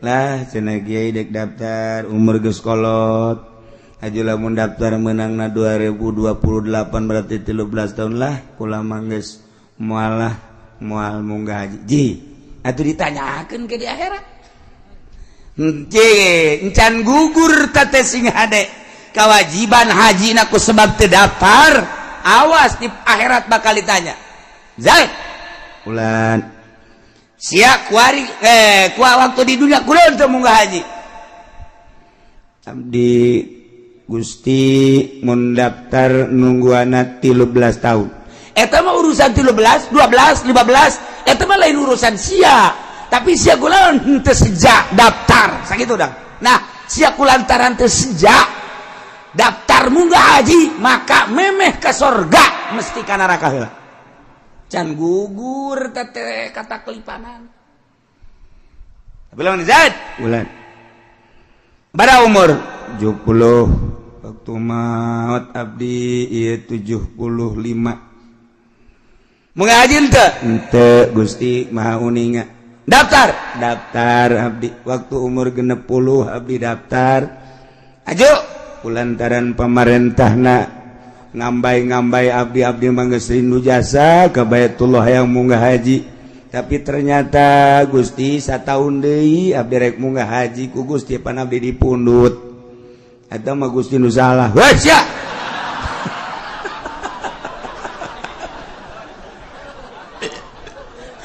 Lah cenah kiai dek daftar umur geus kolot. Aju lamun daftar meunangna 2028 berarti 13 tahun lah kula mah geus moal lah moal munggah haji. Ji, atuh ditanyakeun ke di akhirat. Henteu encan gugur teh sing hade kewajiban haji na ku sebab teu daftar, awas di akhirat bakal ditanya. Zaid ulan sia kuari kuah waktu di dunia kunaon teu munggah haji. Abdi Gusti mun daftar nungguana 13 tahun. Eta mah urusan 13, 12, 15, eta mah lain urusan sia. Tapi sia kunaon teu sejak daftar, sakitu dang. Nah, sia kulantaran teu sejak daftar munggah haji, maka memeh ke sorga mesti ka neraka heula. Can gugur teh kata kelipanan. Tapi lamun Zaid ulan bara umur 70 waktu maut abdi ieu 75 munggah haji henteu? Henteu Gusti Maha Uninga. Daftar, daftar abdi waktu umur 60 abdi daftar. Aju kulantaran pemerintahna ngambay-ngambay abdi-abdi mah geus rindu jasa ka Baitullah yang munggah haji. Tapi ternyata Gusti satahun deui abdi rek munggah haji ku Gusti pan abdi dipundut. Eta mah Gusti nu salah. Weh sia.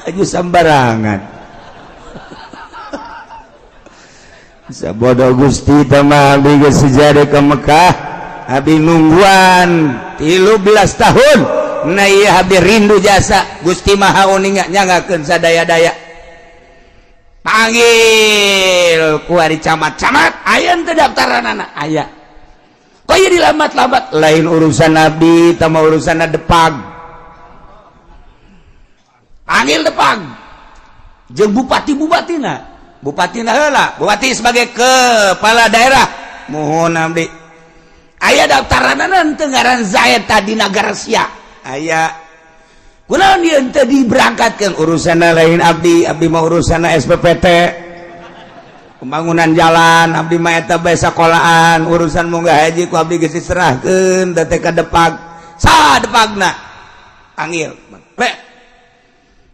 Aju sambarangan. Bisa bodoh Gusti teh mah abdi geus sejarah ke Mekah. Abdi nungguan 13 tahun. Nah ieu abdi rindu jasa Gusti Maha Uninga nyangakeun sadaya-daya. Panggil ku ari camat-camat, aya teu daftaranana? Aya. Kok ieu dilambat-lambat? Lain urusan abdi, tah mah urusan Depag. Panggil Depag. Jeung bupati-bupatina. Bupatina heula, bupati sebagai kepala daerah. Mohon abdi. Aya daftaranana teu ngaran Zaid tadi nagara sia. Aya. Kunaon ieu teu diberangkatkeun? Urusanna lain abdi, abdi mah urusanna SPPT. Pembangunan jalan, abdi mah eta bae sakolaan, urusan munggah haji ku abdi geus diserahkeun teh ka Depag. Saha Depagna? Panggil. Pe.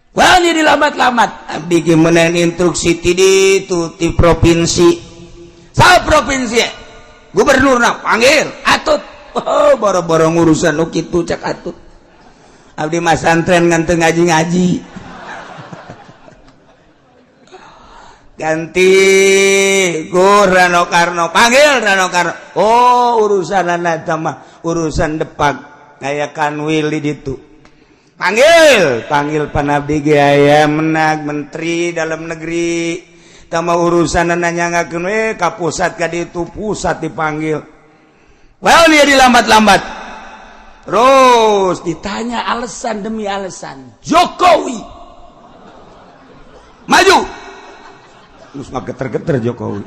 Kunaon ieu dilambat-lambat? Abdi ge meunang instruksi ti ditu ti provinsi. Saha provinsi? Gubernurna panggil. Atut. Oh, boro-boro ngurusan nu kitu cak atut. Abdi mah santren ngan teu ngaji-ngaji. Ganti ku Rano Karno, panggil Rano Karno. Oh, urusanana eta mah urusan Depag aya Kanwil di ditu. Panggil, panggil panabdi ge aya menag menteri dalam negeri. Tama urusanana nyangakeun we ka pusat ka ditu, pusat dipanggil. Well, dia dilambat-lambat. Terus ditanya alasan demi alasan. Jokowi maju. Terus mah geter-geter Jokowi.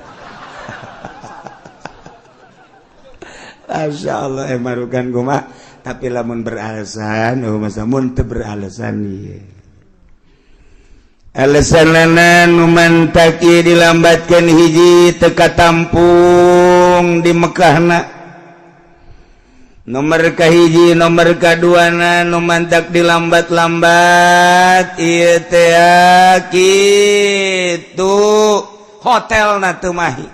Masya Allah emarukan gua tapi lamun beralasan, oh masa mun teu beralasan ieu. Alasan lana nu mantaki dilambatkeun hiji teu katampung di Mekahna. Nomor kahiji, nomor kaduana nu mantak dilambat-lambat ieu teh kitu hotelna teu mahi.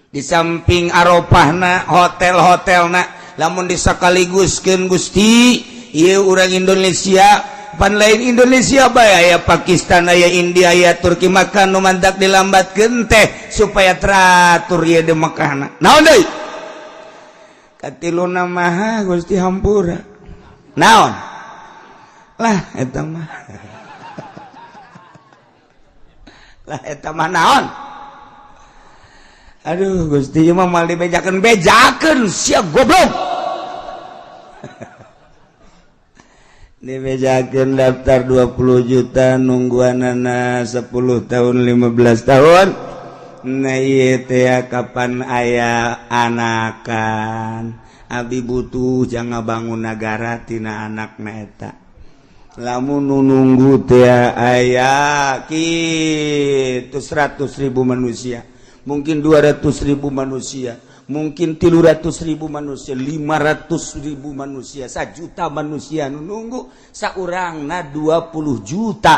Di samping Arafahna hotel-hotelna lamun disakaliguskeun Gusti ieu urang Indonesia pan lain Indonesia bae aya Pakistan aya India aya Turki maka nu mantak dilambatkeun teh supaya teratur ieu di Mekahna. Naon deui? Katiluna maha Gusti hampura. Naon? Lah eta mah. Lah eta mah naon? Aduh Gusti ieu mah moal dibejakeun bejakeun sia goblok. Dibejakeun daftar 20 juta nungguanana 10 tahun 15 tahun. Nah ieu teh kapan aya anakan. Abi butuh jangan bangun nagara tina anakna eta. Lamun nu nunggu teh aya kitu 100.000 manusia, mungkin 200.000 manusia, mungkin 300.000 manusia, 500.000 manusia, 1 juta manusia nu nunggu, saurangna 20 juta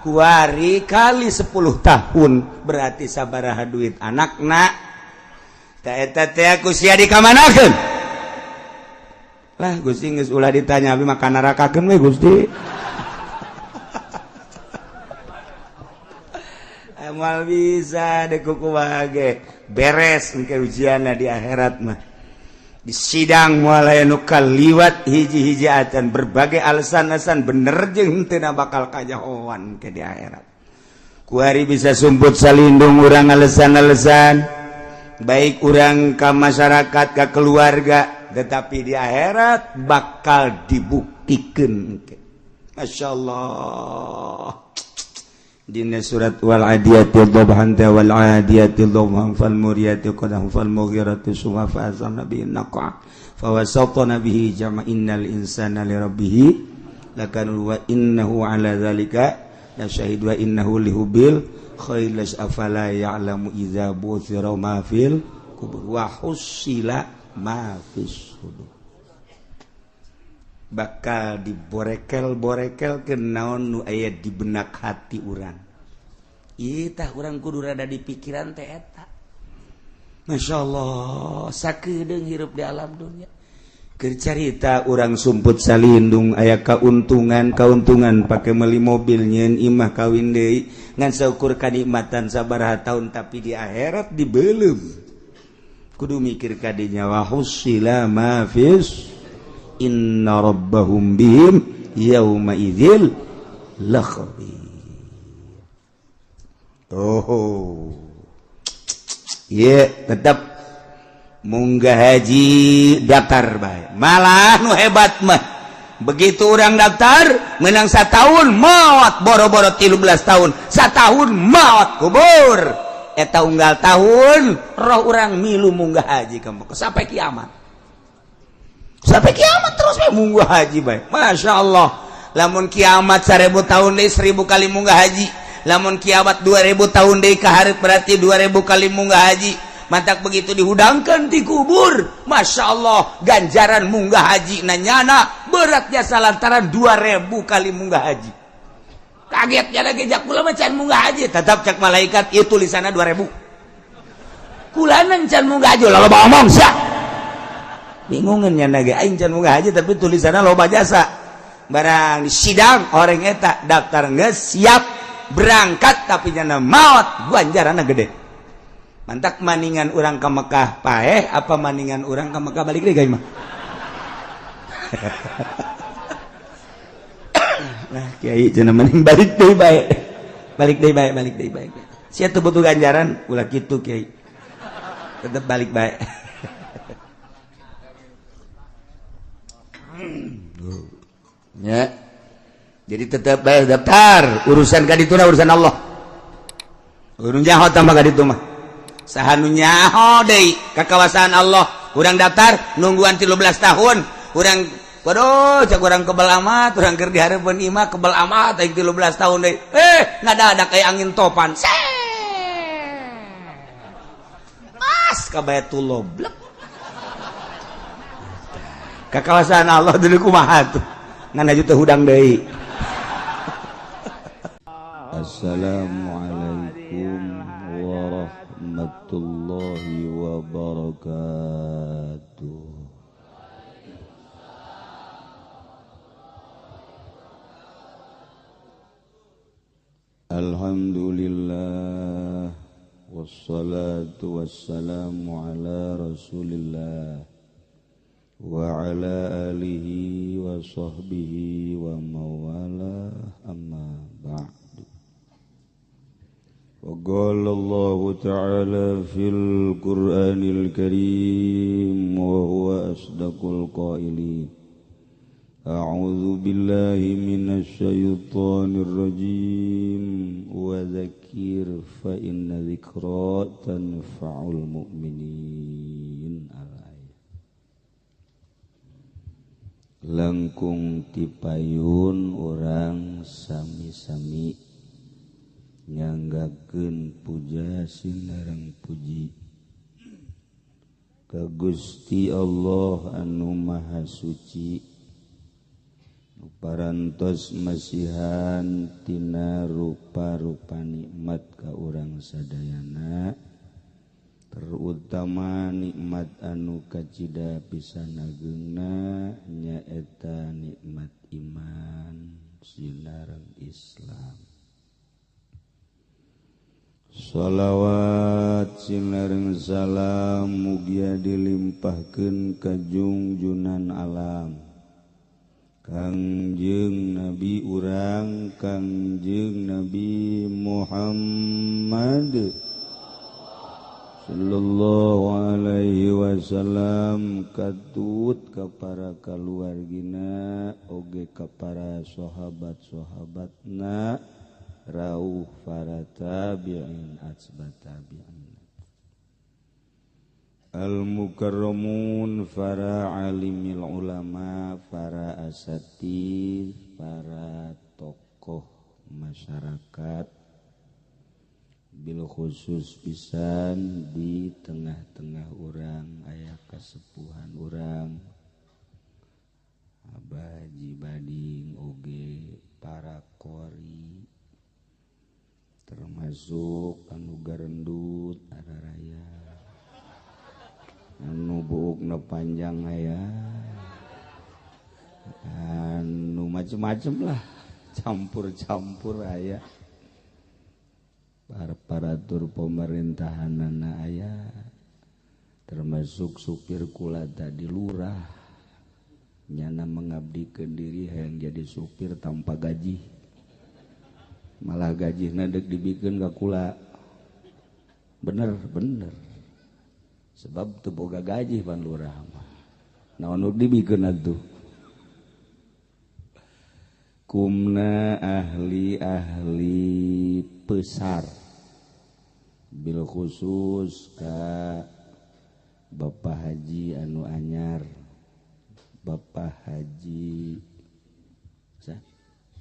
kuari kali 10 tahun berarti sabaraha duit anakna. Ta eta teh ku sia dikamanakeun? Lah Gusti geus ulah ditanya, abi mah ka nerakakeun we Gusti. Amal bisa deh kukumaha ge beres engke ujianna di akhirat mah. Di sidang moal aya nu kaliwat hiji-hiji acan, berbagai alasan-alasan bener jeung henteu bakal kajahoan ke di akhirat. Kuari bisa sumput salindung urang alasan-alasan baik urang ka masyarakat, ka keluarga, tetapi di akhirat bakal dibuktikan. Masya Allah. Dina surat wal adiyati dhabhan wal adiyati dhabhan fal muriyati qadhan fal mughirati subha fa azamna bihi naqa fa wasatna bihi jama innal insana li rabbih lakanul wa innahu ala dzalika la syahid wa innahu lihubil khailas afala ya'lamu idza buthira ma fil kubur wa husila ma fis sudur. Bakal diborekel-borekel ke naon nu aya di benak hati urang. Ieu tah urang kudu rada di pikiran teh eta. Masya Allah, sakedeung hirup di alam dunia. Keur carita urang sumput salindung aya kauntungan-kauntungan pake meuli mobil, nyieun imah, kawin deui, ngan saukur kanikmatan sabaraha tahun, tapi di akhirat dibeuleum. Kudu mikir kadinya wa husila ma fis inna rabbahum bihim yauma idzil lakhabir. Oh ye, tetap munggah haji daftar bae. Malah nu hebat mah begitu orang daftar menang setahun maot, boro-boro 13 tahun, setahun maot kubur. Eta unggal tahun roh orang milu munggah haji kamu sampai kiamat. Sampai kiamat terus we munggah haji bae. Masya Allah. Lamun kiamat 1000 tahun deui 1000 kali munggah haji. Lamun kiamat 2000 tahun deui ka hareup berarti 2000 kali munggah haji. Mantak begitu dihudangkan di kubur, Masya Allah, ganjaran munggah haji nanyana beratnya salantaran 2000 kali munggah haji. Kagetnya lagi jak kula mah can munggah haji, tetap cak malaikat ieu tulisanna 2000. Kulanan can munggah haji loba omong sia. Bingungan nyana ge aing can munggah haji tapi tulisanna loba jasa. Barang di sidang orang eta daftar geus siap berangkat tapi nyana maot, ganjaranna gede. Mantak maningan urang ke Mekah paeh apa maningan urang ke Mekah balik deui mah. Nah kiai cenah mending balik deui bae. Balik deui bae, balik deui bae. Sia teu butuh ganjaran ulah kitu kiai. Tetep balik bae. Ya. Jadi tetap bae daftar, urusan ka dituna urusan Allah. Urun nyaho tambah ka ditu mah. Saha nu nyaho deui ka kawasaan Allah. Urang daftar nungguan 13 tahun. Urang waduh cak urang kebel amat, urang keur dihareupeun imah kebel amat aing 13 tahun deui. Ngadadak aya angin topan. Pas ka Baitullah blek. Ka kawasaan Allah deui kumaha tuh. Ngan aju teu hudang deui. Assalamualaikum warahmatullahi wabarakatuh. Alhamdulillah wassalatu wassalamu ala Rasulillah wa ala alihi wa sahbihi wa mawala, amma ba'du. Wa qala Allah ta'ala fil Qur'anil Karim wa huwa asdaqul qailin. A'udzu billahi minasy syaithanir rajim wa dzakir fa inna dzikra tanfa'ul mu'minin. Langkung tipayun urang sami-sami nyanggakeun puja sinareng puji ka Gusti Allah anu Maha Suci nu parantos masihan tina rupa-rupa nikmat ka urang sadayana, terutama nikmat anu kacida pisan ageungna nyaeta nikmat iman sinareng Islam. Shalawat sinareng salam mugia dilimpahkeun ka jungjunan alam Kangjeng Nabi urang Kangjeng Nabi Muhammad sallallahu alaihi wasallam, katut ka para kaluargina oge ka para sahabat-sahabatna rauh para tabi'in atsba tabi'in al mukarramun, para alimil ulama, para asatid, para tokoh masyarakat bil khusus pisan di tengah-tengah urang aya kasepuhan urang Abah Haji Bading oge para qori termasuk anu garendut araraya anu buukna panjang aya anu macem-macem lah campur-campur aya aparatur pemerintahanana aya termasuk supir kula tadi lurah nyana mengabdikeun diri hayang jadi supir tanpa gaji, malah gajina deuk dibikeun ka kula. Bener bener sebab teu boga gaji pan lurah mah naon nu dibikeun atuh. Kumna ahli-ahli pesar bil khusus ka Bapak Haji anu anyar, Bapak Haji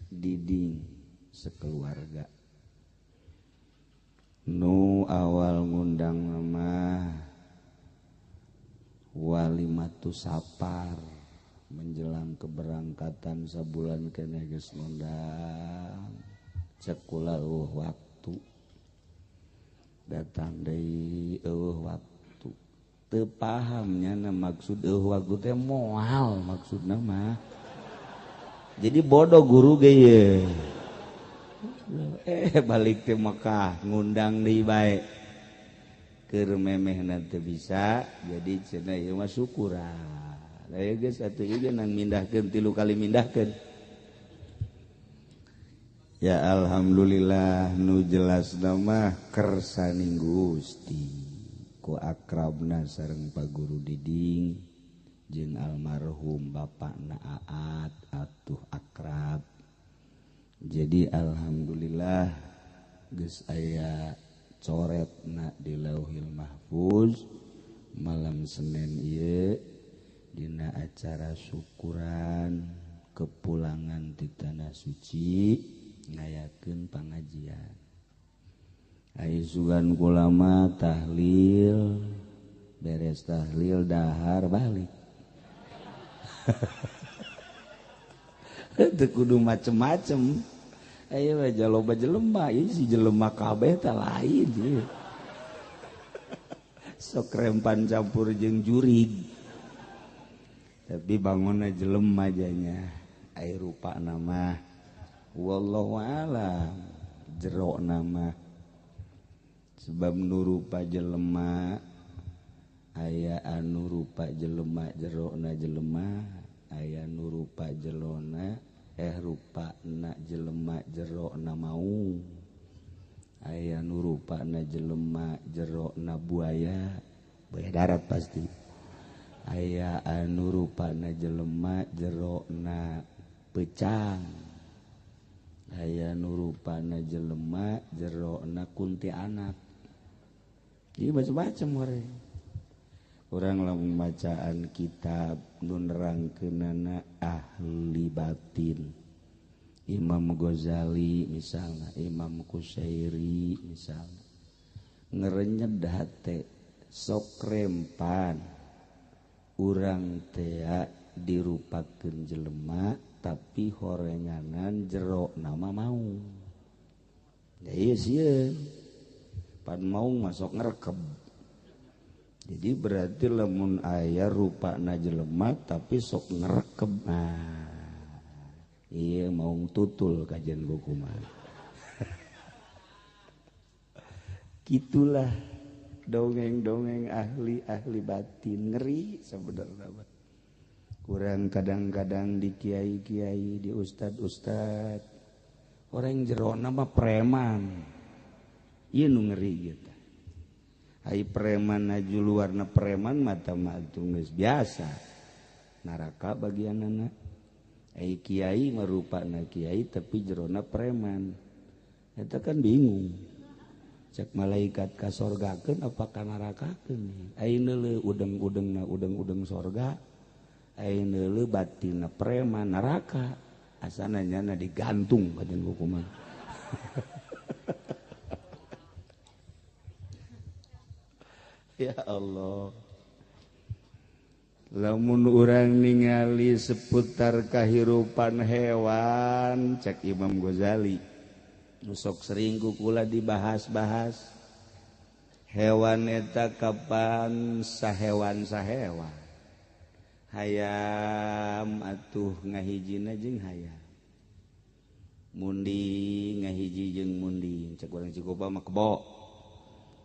Diding sekeluarga nu awal ngundang mah walimatu sapar menjelang keberangkatan sabulan keneh geus ngundang cek kula eueuh waktu datang deui eueuh waktu teu paham nyana maksud eueuh waktu teh moal maksudna mah jadi bodoh guru ge ye. Balik teh Mekah ngundang deui bae keur memehna teu bisa jadi cenah ieu mah syukuran. Aya geus atuh ieu nang mindahkeun 3 kali mindahkeun. Ya alhamdulillah nu jelas mah kersaning Gusti ku akrabna sareng Pak Guru Diding jeung almarhum bapakna Aat atuh akrab. Jadi alhamdulillah geus aya coretna di Lauhil Mahfuz malam Senin ieu dina acara syukuran kepulangan di tanah suci ngayakeun pangajian. Ai sugan kulama tahlil beres tahlil dahar balik. Teu kudu macem-macem. Ayo aja loba jelema, ieu si jelema kabeh teh lain ieu. Sok rempan campur jeung jurig. Tapi bangunna jelema janya. Ai rupa nama wallahu alam jero nama. Sebab nu rupa jelema aya anu rupa jelema jerona jelema, aya nu rupa jelona rupa na jelema jerona mau, aya nu rupa na jelema jerona buaya, buaya darat pasti, aya anu rupa na jelema jerona pecang, aya nu rupa na jelema jerona kuntianak. Ieu macam-macam we. Urang lamun bacaan kitab nu nerangkeunana ahli batin, Imam Ghazali misalnya, Imam Kusyairi misalnya, ngerenyed hate sok rempan urang tea dirupakeun jelema tapi horenganan jero nama mau. Ya iya sieun pan mau masuk ngerekeb. Jadi berarti lamun aya rupana jelema tapi sok ngerekeb. Nah, iya mau tutul kajian buku mah. Gitulah dongeng-dongeng ahli-ahli batin, ngeri sebenarnya. Kurang kadang-kadang di kiai-kiai, di ustad-ustad, orang jerona mah preman. Ieu nu ngeri gitu. Ai preman aju luarna preman mata mah geus biasa. Neraka bagianana. Ai kiai marupana kiai tapi jerona preman. Eta kan bingung. Cek malaikat ka sorgakeun apa ka nerakakeun? Ai neuleuh udeng-udengna udeng-udeng sorga. Ai neuleuh batinna preman neraka. Asana nyana digantung kajen hukuman. Ya Allah, lamun urang ningali seputar kahirupan hewan, cek Imam Ghazali nu sok sering ku kula dibahas-bahas, hewan eta kapan sahewan-sahewan, hayam atuh ngahijina jeung hayam, munding ngahiji jeung munding, cek urang Cikupa mah kebo,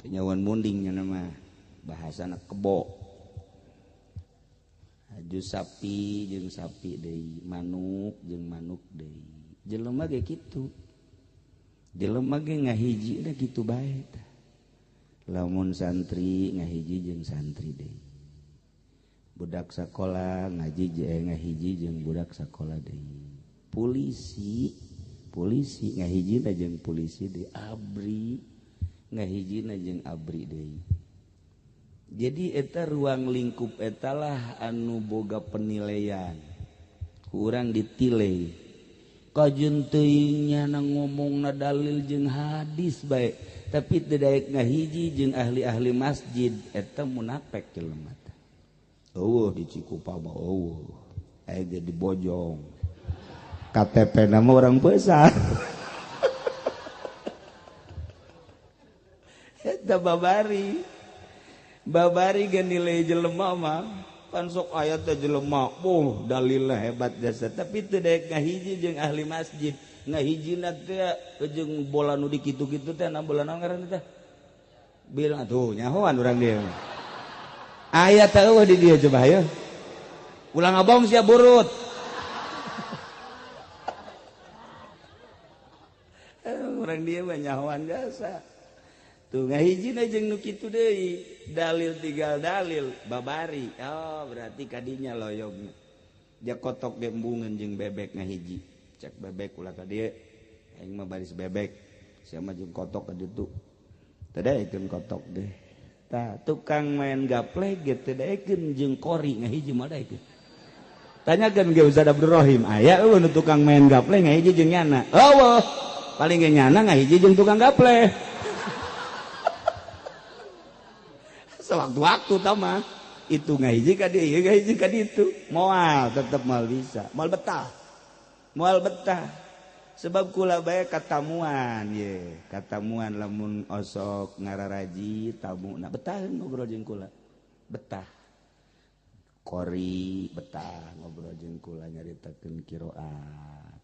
kenyawan munding nya mah bahasana kebo. Aju sapi jeung sapi deui, manuk jeung manuk deui. Jelema ge kitu. Jelema ge ngahiji da kitu bae tah. Lamun santri ngahiji jeung santri deui. Budak sakola ngaji ngahiji jeung budak sakola deui. Polisi, polisi ngahiji jeung polisi deui, abri ngahijina jeung abri deui. Jadi eta ruang lingkup etalah anu boga penilaian. Kurang ditilai. Kajeun teuing nyana ngomongna dalil jeung hadis bae, tapi teu daek ngahiji jeung ahli-ahli masjid eta munafik jelema teh. Eueuh di Cikupa mah eueuh. Aya ge di Bojong. KTP na mah urang besar. Eta babari. Babari ge nilai jelema mah pan sok aya teh jelema, oh dalilna hebat jasa, tapi teu daek ngahiji jeung ahli masjid. Ngahijina teh jeung bola nu di kitu-kitu teh na bola naon ngaranna teh? Bilang atuh nyahoan urang dieu. Aya teh eueuh di dieu coba hayo. Ulah ngabong sia burut. Urang dieu mah nyahoan jasa. Tuh ngahijina jeung nu kitu deui, dalil tinggal dalil babari. Oh, berarti kadinya loyogna. Dia kotok gembungan jeung bebek ngahiji. Cek bebek ulah ka dieu. Aing mah baris bebek. Sia mah jeung kotok ka ditu. Teu daekeun kotok deh. Tah, tukang main gaplek ge teu daekeun jeung kori ngahiji mah daekeun. Tanyakeun ge Ustaz Abdul Rohim, aya eueuh nu tukang main gaplek ngahiji jeung nyana. Eueuh, paling ge nyana ngahiji jeung tukang gaplek. Sewaktu-waktu tama itu ngahiji ka dieu, ieu ngahiji ka ditu, moal tetep moal bisa, moal betah, moal betah. Sebab kula bae katamuan ye, katamuan lamun osok ngararaji tamu na betaheun ngobrol jeung kula, betah. Kori betah ngobrol jeung kula nyaritakeun qiraat.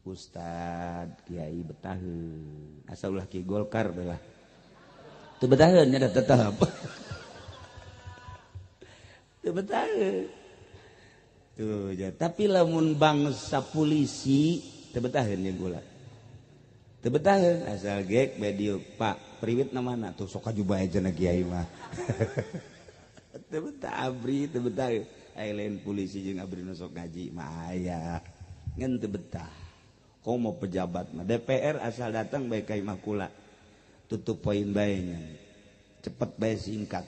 Ustad kiai betaheun, asal ulah ki Golkar bae lah. Teu betaheun nya tetep. Teu betaheun. Tuh ya, tapi lamun bangsa polisi teu betaheun jeung kula. Teu betaheun asal gek bae dieu, Pak, priwit na mana? Tuh sok aju bae cenah kiai mah. Teu betah abri, teu betah. Ai lain polisi jeung abri nu sok ngaji mah aya. Ngan teu betah. Komo pejabat mah DPR asal datang bae ka imah kula. Tutup poin bae nya. Cepet bae singkat.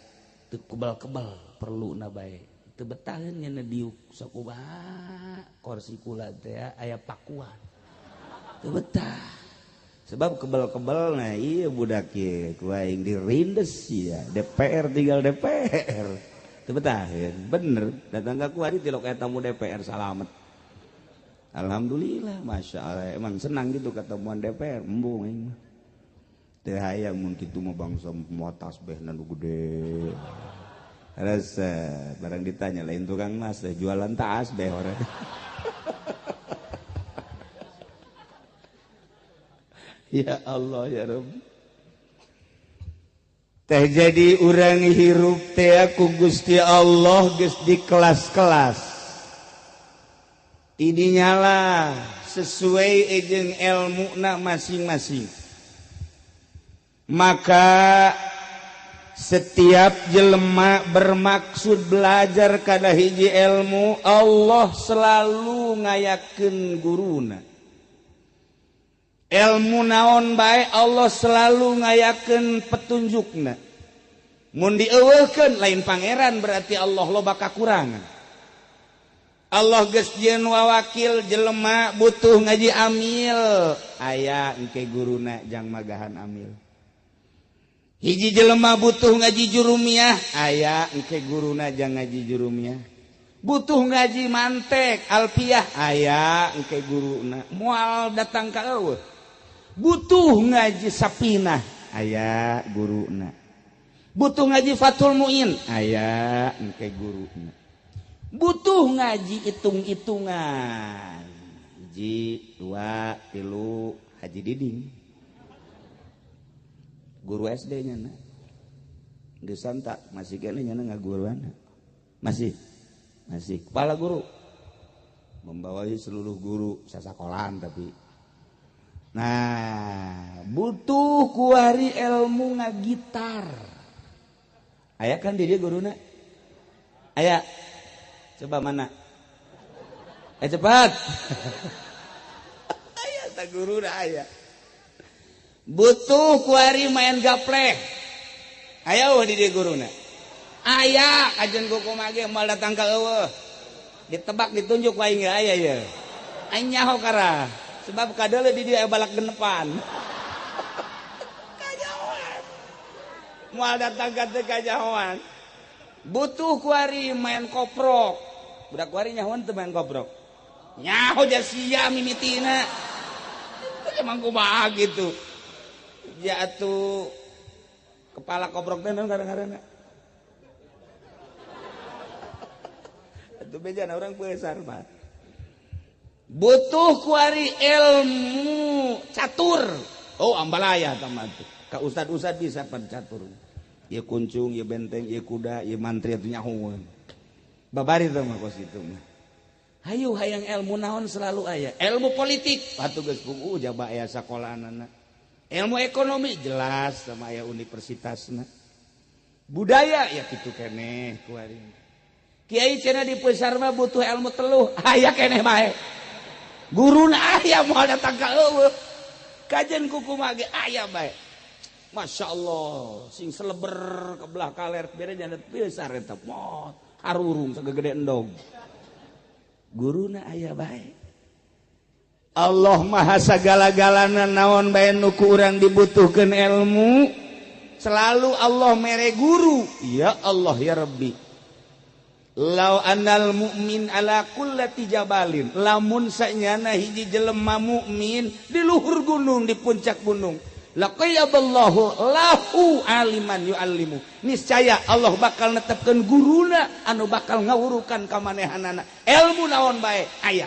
Teu kebal-kebal perlu na bae. Teu betaheun nya diuk sakumaha kursi kula teh aya pakuan. Teu betah. Sebab kebal-kebal nah iya budak ieu ku aing dirindes ya. DPR tinggal DPR. Teu betaheun. Bener, datang ka kuari tilok aya tamu DPR salamet. Alhamdulillah, Masya Allah, emang senang gitu ketemuan DPR, embung aing mah. Teu hayang mun kitu mah bangsa moal tasbehna nu gede. Rasa barang ditanya lain tukang mas jualan tasbeh orang. Ya Allah ya Rabb. Teh jadi urang hirup teh ku Gusti Allah geus di kelas-kelas. Ini nyala sesuai jeung ilmuna masing-masing. Maka setiap jelema bermaksud belajar kana hiji ilmu, Allah selalu ngayakeun guruna. Ilmu naon bae Allah selalu ngayakeun petunjukna. Mun dieuweuhkeun lain pangeran berarti Allah loba kakurangan. Allah geus jieun wawakil jelema butuh ngaji amil, aya engke guruna jang magahan amil. Hiji jelema butuh ngaji jurumiyah, aya engke guruna jang ngaji jurumiyah. Butuh ngaji mantek alfiah, aya engke guruna moal datang ka eueuh. Butuh ngaji sapinah, aya guruna. Butuh ngaji Fathul Muin, aya engke guruna. Butuh ngaji hitung-hitungan, hiji, dua, tilu, Haji Diding guru SD nya na geus tak masih kene nya ngaguruan, masih kepala guru membawahi seluruh guru sasakolaan. Tapi nah butuh kuari ilmu ngagitar, aya kan di dia guruna, aya coba mana, cepat aya tak guruna aya. Butuh kuari main gaplek, aya di dia guruna, aya kajen kuku mage moal datang ka eueuh, ditebak ditunjuk wae geus aya ye, aing nyaho kara sebab kadeuleu di dia balak genepan kajahoan moal datang ka teu kajahoan. Butuh kuari main koprok, budak kuari nyahoan teu main koprok, nyaho sia mimitina emang kumaha gitu ya atuh kepala koprok teh naon kadang-kadang atuh bejana urang besar mah. Butuh kuari ilmu catur, oh ambalaya teman tuh ka ustad-ustad bisa pan catur, ieu kuncung, ieu benteng, ieu kuda, ieu mantri atuh nyahoeun babari teh mah kos kitu mah. Hayu hayang ilmu naon selalu aya. Ilmu politik atuh geus puguh jaba aya sakolahanana. Ilmu ekonomi jelas sama aya universitasna. Budaya ya kitu keneh kuari. Kiai cenah di Pesar mah butuh ilmu teluh, aya keneh bae. Guruna aya moal datang ka eueuh. Kajen kuku mage aya bae. Masya Allah, sing seleber ke belah kaler bere janda besar eta mot harurung sagede endog. Guruna aya bae. Allah maha sagala-galana naon bae nu ku urang dibutuhkeun ilmu, selalu Allah mere guru. Ya Allah ya Rabbi. Lau anal mukmin ala kullati jabalin, lamun sanyana hiji jelema mukmin di luhur gunung, di puncak gunung, laqayyadallahu lahu aliman yuallimu, niscaya Allah bakal netepkeun guruna anu bakal ngawurukan ka manehanana ilmu naon bae aya.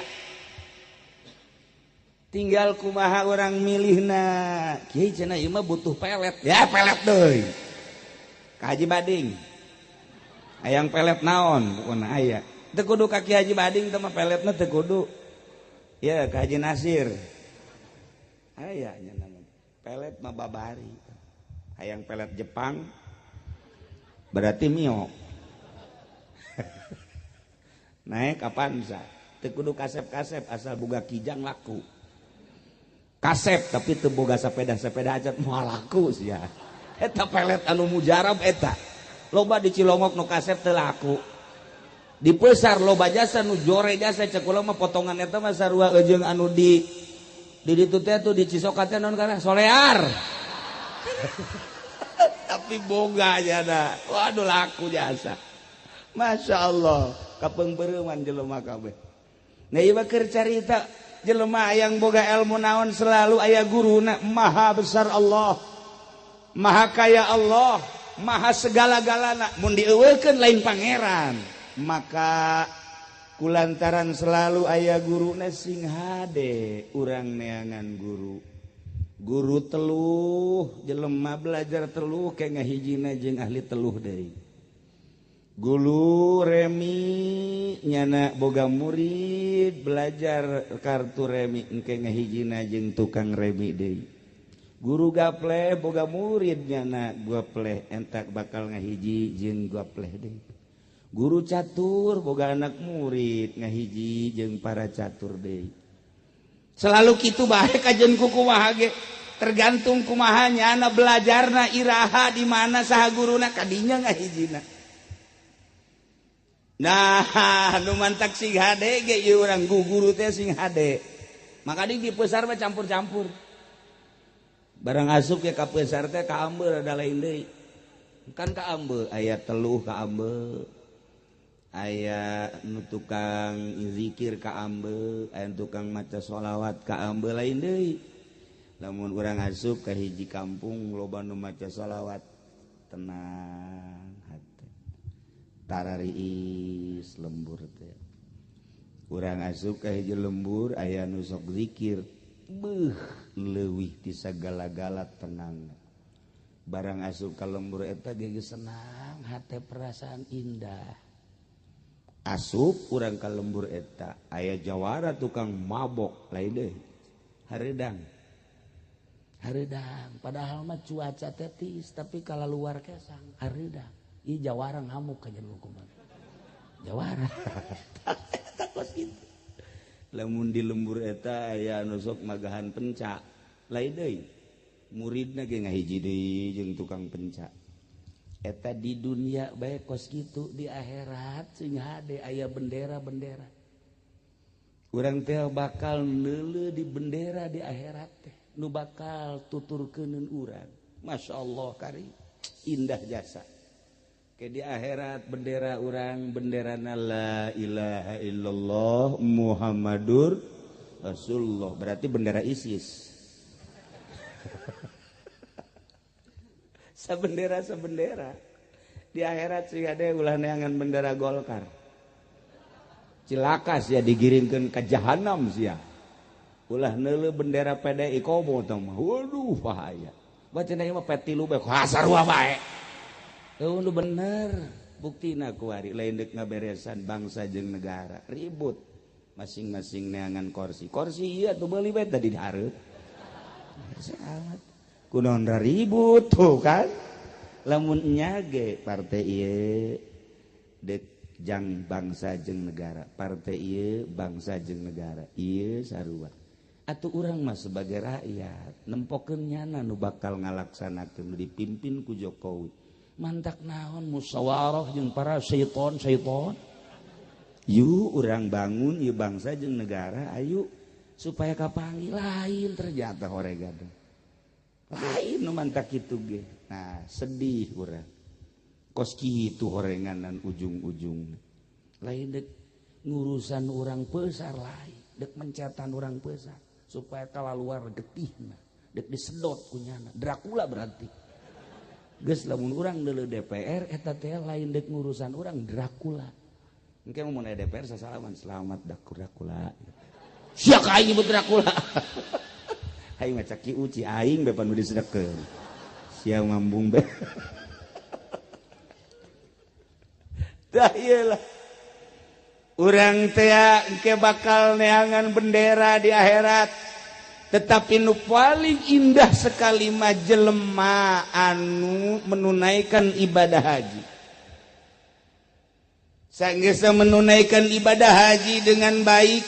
Tinggal kumaha orang milihna. Kiai cenah ieu mah butuh pelet, ya pelet deui ka Haji Bading, hayang pelet naon pokona aya. Teu kudu ka Ki Haji Bading teh mah peletna teu kudu. Ya ka Haji Nasir aya nya nama pelet mah babari. Hayang pelet Jepang berarti Mio. Naik Avanza teu kudu kasep-kasep asal boga kijang laku. Kasep tapi teu boga sepeda-sepeda aja moal laku sia. Eta pelet anu mujarab eta. Loba di Cilongok nu kasep teu laku. Di Pesar loba jasa nu jore jasa, cek kula mah potongan eta mah sarua jeung anu di ditu teh tuh di Cisoka teh naon kana solear. Tapi boga jana. Waduh, laku jasa. Masya Allah, kapeungpeureman jelema kabeh. Nah, ieu mah keur carita jelema yang boga ilmu naon selalu aya guruna. Maha besar Allah, maha kaya Allah, maha segala-galana. Mun dieuweukeun lain pangeran. Maka kulantaran selalu aya guruna, sing hade urang neangan guru. Guru teluh, jelema belajar teluh kayak ngahijina jeung ahli teluh deui. Guru remi nyana boga murid belajar kartu remi, engke ngahijina jeung tukang remi deui. Guru gaple boga murid, nyana gaple entak bakal ngahiji jeung gaple deui. Guru catur boga anak murid, ngahiji jeung para catur deui. Selalu kitu bae kajen ku kumaha ge, tergantung kumaha nyana belajarna, iraha, di mana, saha guruna, kadinya ngahijina. Nah, nu mantak sing hade ge ieu urang guru teh sing hade. Maka di Pesar mah campur-campur. Barang asup ke ka Pesar teh kaambeu ada lain deui. Kan kaambeu aya teluh, kaambeu aya nu tukang zikir, kaambeu aya tukang maca sholawat, kaambeu lain deui. Lamun urang asup ka hiji kampung loba nu maca sholawat, tenang hati, tarariis lembur teh. Urang asup ka hiji lembur aya nu sok zikir, beuh, leuwih ti sagala-gala tenang. Barang asup ka lembur eta ge senang hate, perasaan indah. Asup urang ka lembur eta aya jawara tukang mabok, lain deui, hareudang hareudang. Padahal mah cuaca tetis, tapi kalau luar kesang hareudang. Ih, jawara ngamuk ka jeung kumaha jawara takos kitu. Lamun di lembur eta aya anu sok magahan pencak, lain deui, muridna ge ngahiji deui jeung tukang pencak eta. Di dunia bae kos kitu, di akhirat sing hade, aya bendera-bendera. Urang teh bakal neuleuh di bendera di akhirat teh nu bakal tuturkeuneun urang. Masya Allah, kari indah jasa. Ke di akhirat bendera urang bendera la ilaha illallah Muhammadur Rasulullah, berarti bendera ISIS. Sabendera sabendera di akhirat sih ada. Ulah neangan bendera Golkar, cilaka sia, digiringkeun ka jahanam sia. Ulah neuleuh bendera PDI, komo tong mah, waduh, bahaya. Baca mah P3 bae sarua bae. Eueuh, nu bener buktina kuari lain deuk ngaberesan bangsa jeung negara, ribut masing-masing neangan kursi. Kursi ieu tuh beuli bae tadi dihareup amat, kunaon ribut tuh kan. Lamun nya ge partai ieu dek jang bangsa jeung negara, partai ieu bangsa jeung negara, ieu sarua. Atuh urang mah sebagai rakyat nempokeun nyana nu bakal ngalaksanakeun, dipimpin ku Jokowi. Mantak naon musyawarah jeung para syaiton syaiton? Yuk urang bangun yuk bangsa jeung negara, ayo supaya kapanggih. Lain, ternyata horegan lain nu mantak kitu ge. Nah, sedih urang kos kitu horenganan. Ujung-ujung lain dek ngurusan urang Pesar, lain dek mencetan urang Pesar supaya luar getihna dek disedot kunyana Dracula. Berarti geus, lamun urang deuleu DPR eta teh lain dek ngurusan urang, Dracula. Engke mun aya DPR sasalaman, "Selamat dak Dracula." Sia ka aing nyebut Dracula. Aing mah caki uci aing be pan nu disedekeun. Sia mambung be. Dah ieu lah. Urang teh engke bakal neangan bendera di akhirat. Tetapi nu paling indah sekali mah jelema anu menunaikan ibadah haji. Sanggeus menunaikan ibadah haji dengan baik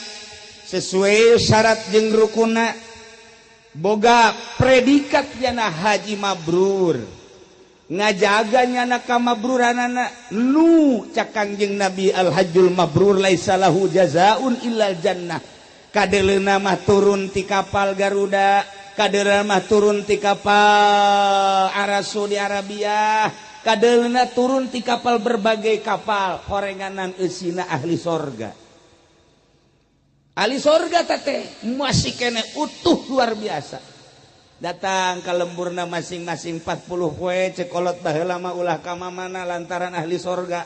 sesuai syarat jeung rukuna, boga predikat jana haji mabrur. Ngajaga nyana kamabruranana nu cak Kangjeng Nabi, al hajjul mabrur laisa lahu jazaun illal jannah. Kadeleuna mah turun ti kapal Garuda, kadeleuna mah turun ti kapal Arab Saudi Arabia, kadeleuna turun ti kapal, berbagai kapal, horenganan eusina ahli sorga. Ahli sorga teh masih kene utuh, luar biasa. Datang ke lemburna masing-masing 40 poe. Cek kolot baheula mah ulah ka mana, lantaran ahli sorga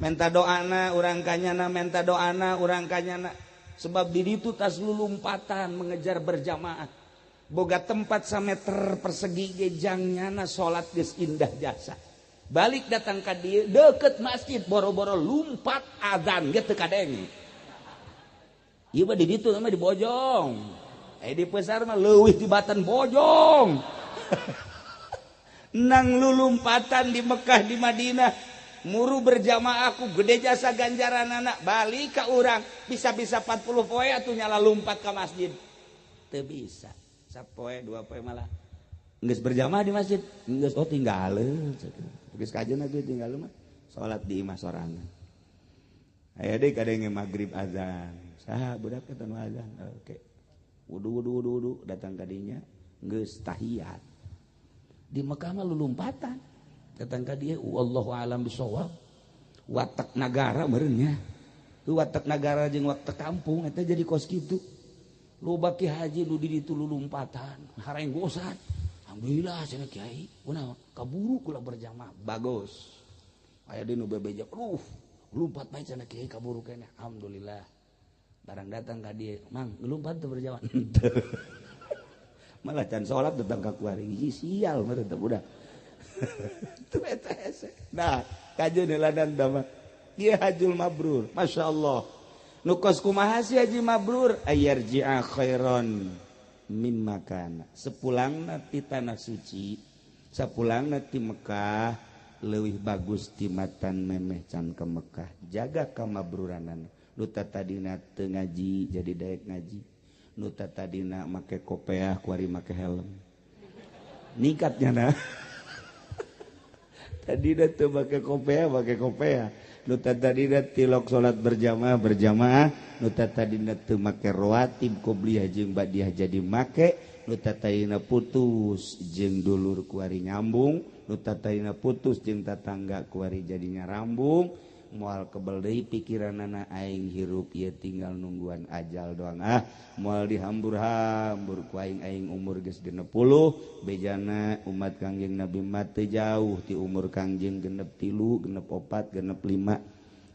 menta doana urang kanyana, menta doana urang kanyana, sebab di ditu tas lulumpatan mengejar berjamaah. Boga tempat sameter persegi ge jangnyana salat geus indah jasa. Balik datang ka dieu, deket masjid, boro-boro lumpat, adzan ge teu kadenge. Ieu mah di ditu mah di Bojong, eh, di Pasar mah leuwih di batan Bojong. Nang lulumpatan di Mekah, di Madinah, muru berjamaah ku gede jasa ganjaran anak. Balik ke urang bisa-bisa 40 poe atuh nyala lumpat ke masjid teu bisa. Sapoe dua poe malah geus berjamaah di masjid geus, oh, tinggal geus kajeun atuh, tinggal mah salat di imah sorangan. Aya deui kadenge maghrib azan, saha budak eta nu azan? Oke, wudu, wudu, wudu, wudu, datang ka dinya geus tahiyat. Di Mekah mah lulumpatan datang ka dia. Wallahu alam bisawab, watak nagara meureun nya, watak nagara jeung watak kampung eta jadi kos kitu. Loba ki haji nu di ditu lulumpatan harenggosan. Alhamdulillah cenah, kiai kunaon? Kaburu kula berjamaah. Bagus. Aya deui nu bebeja, aduh, lumpat bae cenah kiai, kaburu keneh. Alhamdulillah. Barang datang ka dieu, mang, ngelumpat teu berjamaah? Malah can salat datang ka kuari. Sial meureun teh budak. Nah, kajeun heuladan mah. Ieu hajul mabrur. Masya Allah. Nu kos kumaha sih haji mabrur? Ayarji'a khairon mimma kana. Sepulangna ti tanah suci, sapulangna ti Mekah leuwih bagus ti matan memeh can ke Mekah. Jaga kamabruranan. Nu tadina teu ngaji jadi daek ngaji. Nu tadina make kopeah kuari make helm. Ningkatnya nah. Tadi teu make kopeah, make kopeah. Nu tadina tilok salat berjamaah, berjamaah. Nu tadina teu make rawatib qobliyah jeung ba'diyah jadi make. Nu tadina putus jeung dulur kuari nyambung. Nu tadina putus jeung tatangga kuari jadinya rambung. Moal kebel deui pikiranana, aing hirup ieu tinggal nungguan ajal doang, ah, moal dihambur-hambur ku aing. Aing umur geus 60, bejana umat Kangjeng Nabi mah teu jauh ti umur Kangjeng, 63, 64, 65,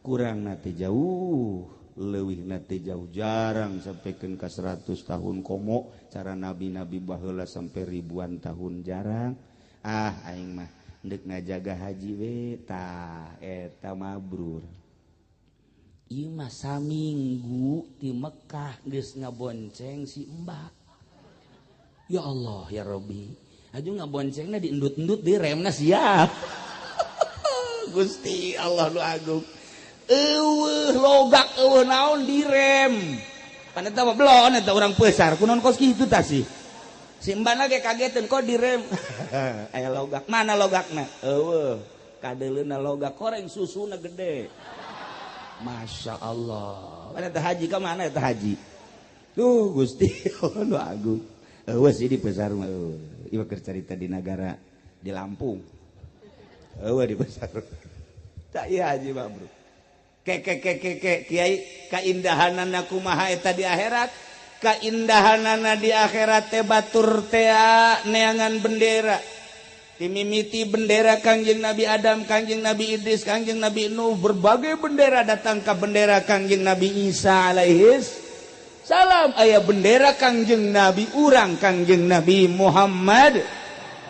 kurang na teu jauh, leuwih na teu jauh, jarang sampaikan ka 100 tahun, komo cara nabi-nabi baheula sampai ribuan tahun jarang. Ah, aing mah ndek ngajaga haji we. Tah, eta mabrur. Ieu mah saminggu di Mekah geus ngabonceng si Mbak. Ya Allah ya Rabbi, aju ngaboncengna diendut-endut, di remna siap. Gusti Allah nu agung, eueuh logak, eueuh naon, direm. Pan eta mah belon eta urang pesar, kunaon kos kitu tah sih? Si mbana ge kageteun, kok direm? Aya logak. Mana logakna? Eueuh, kadeuleuna logak koreng, susuna gede. Masya Allah. Mana eta haji, ka mana eta haji? Tuh, Gusti Allah nu agung. Eueuh sih di pesar mah eueuh. Ieu keur carita di nagara di Lampung. Eueuh di pesar. Tak, iya, haji mah, bro. Ke ke ke ke ke kiai, kaindahanana kumaha eta di akhirat? Kaindahanana di akhirat teh batur tea neangan bendera. Timimiti bendera Kangjeng Nabi Adam, Kangjeng Nabi Idris, Kangjeng Nabi Nuh, berbagai bendera, datang ke bendera Kangjeng Nabi Isa alaihis salam, aya bendera Kangjeng Nabi urang, Kangjeng Nabi Muhammad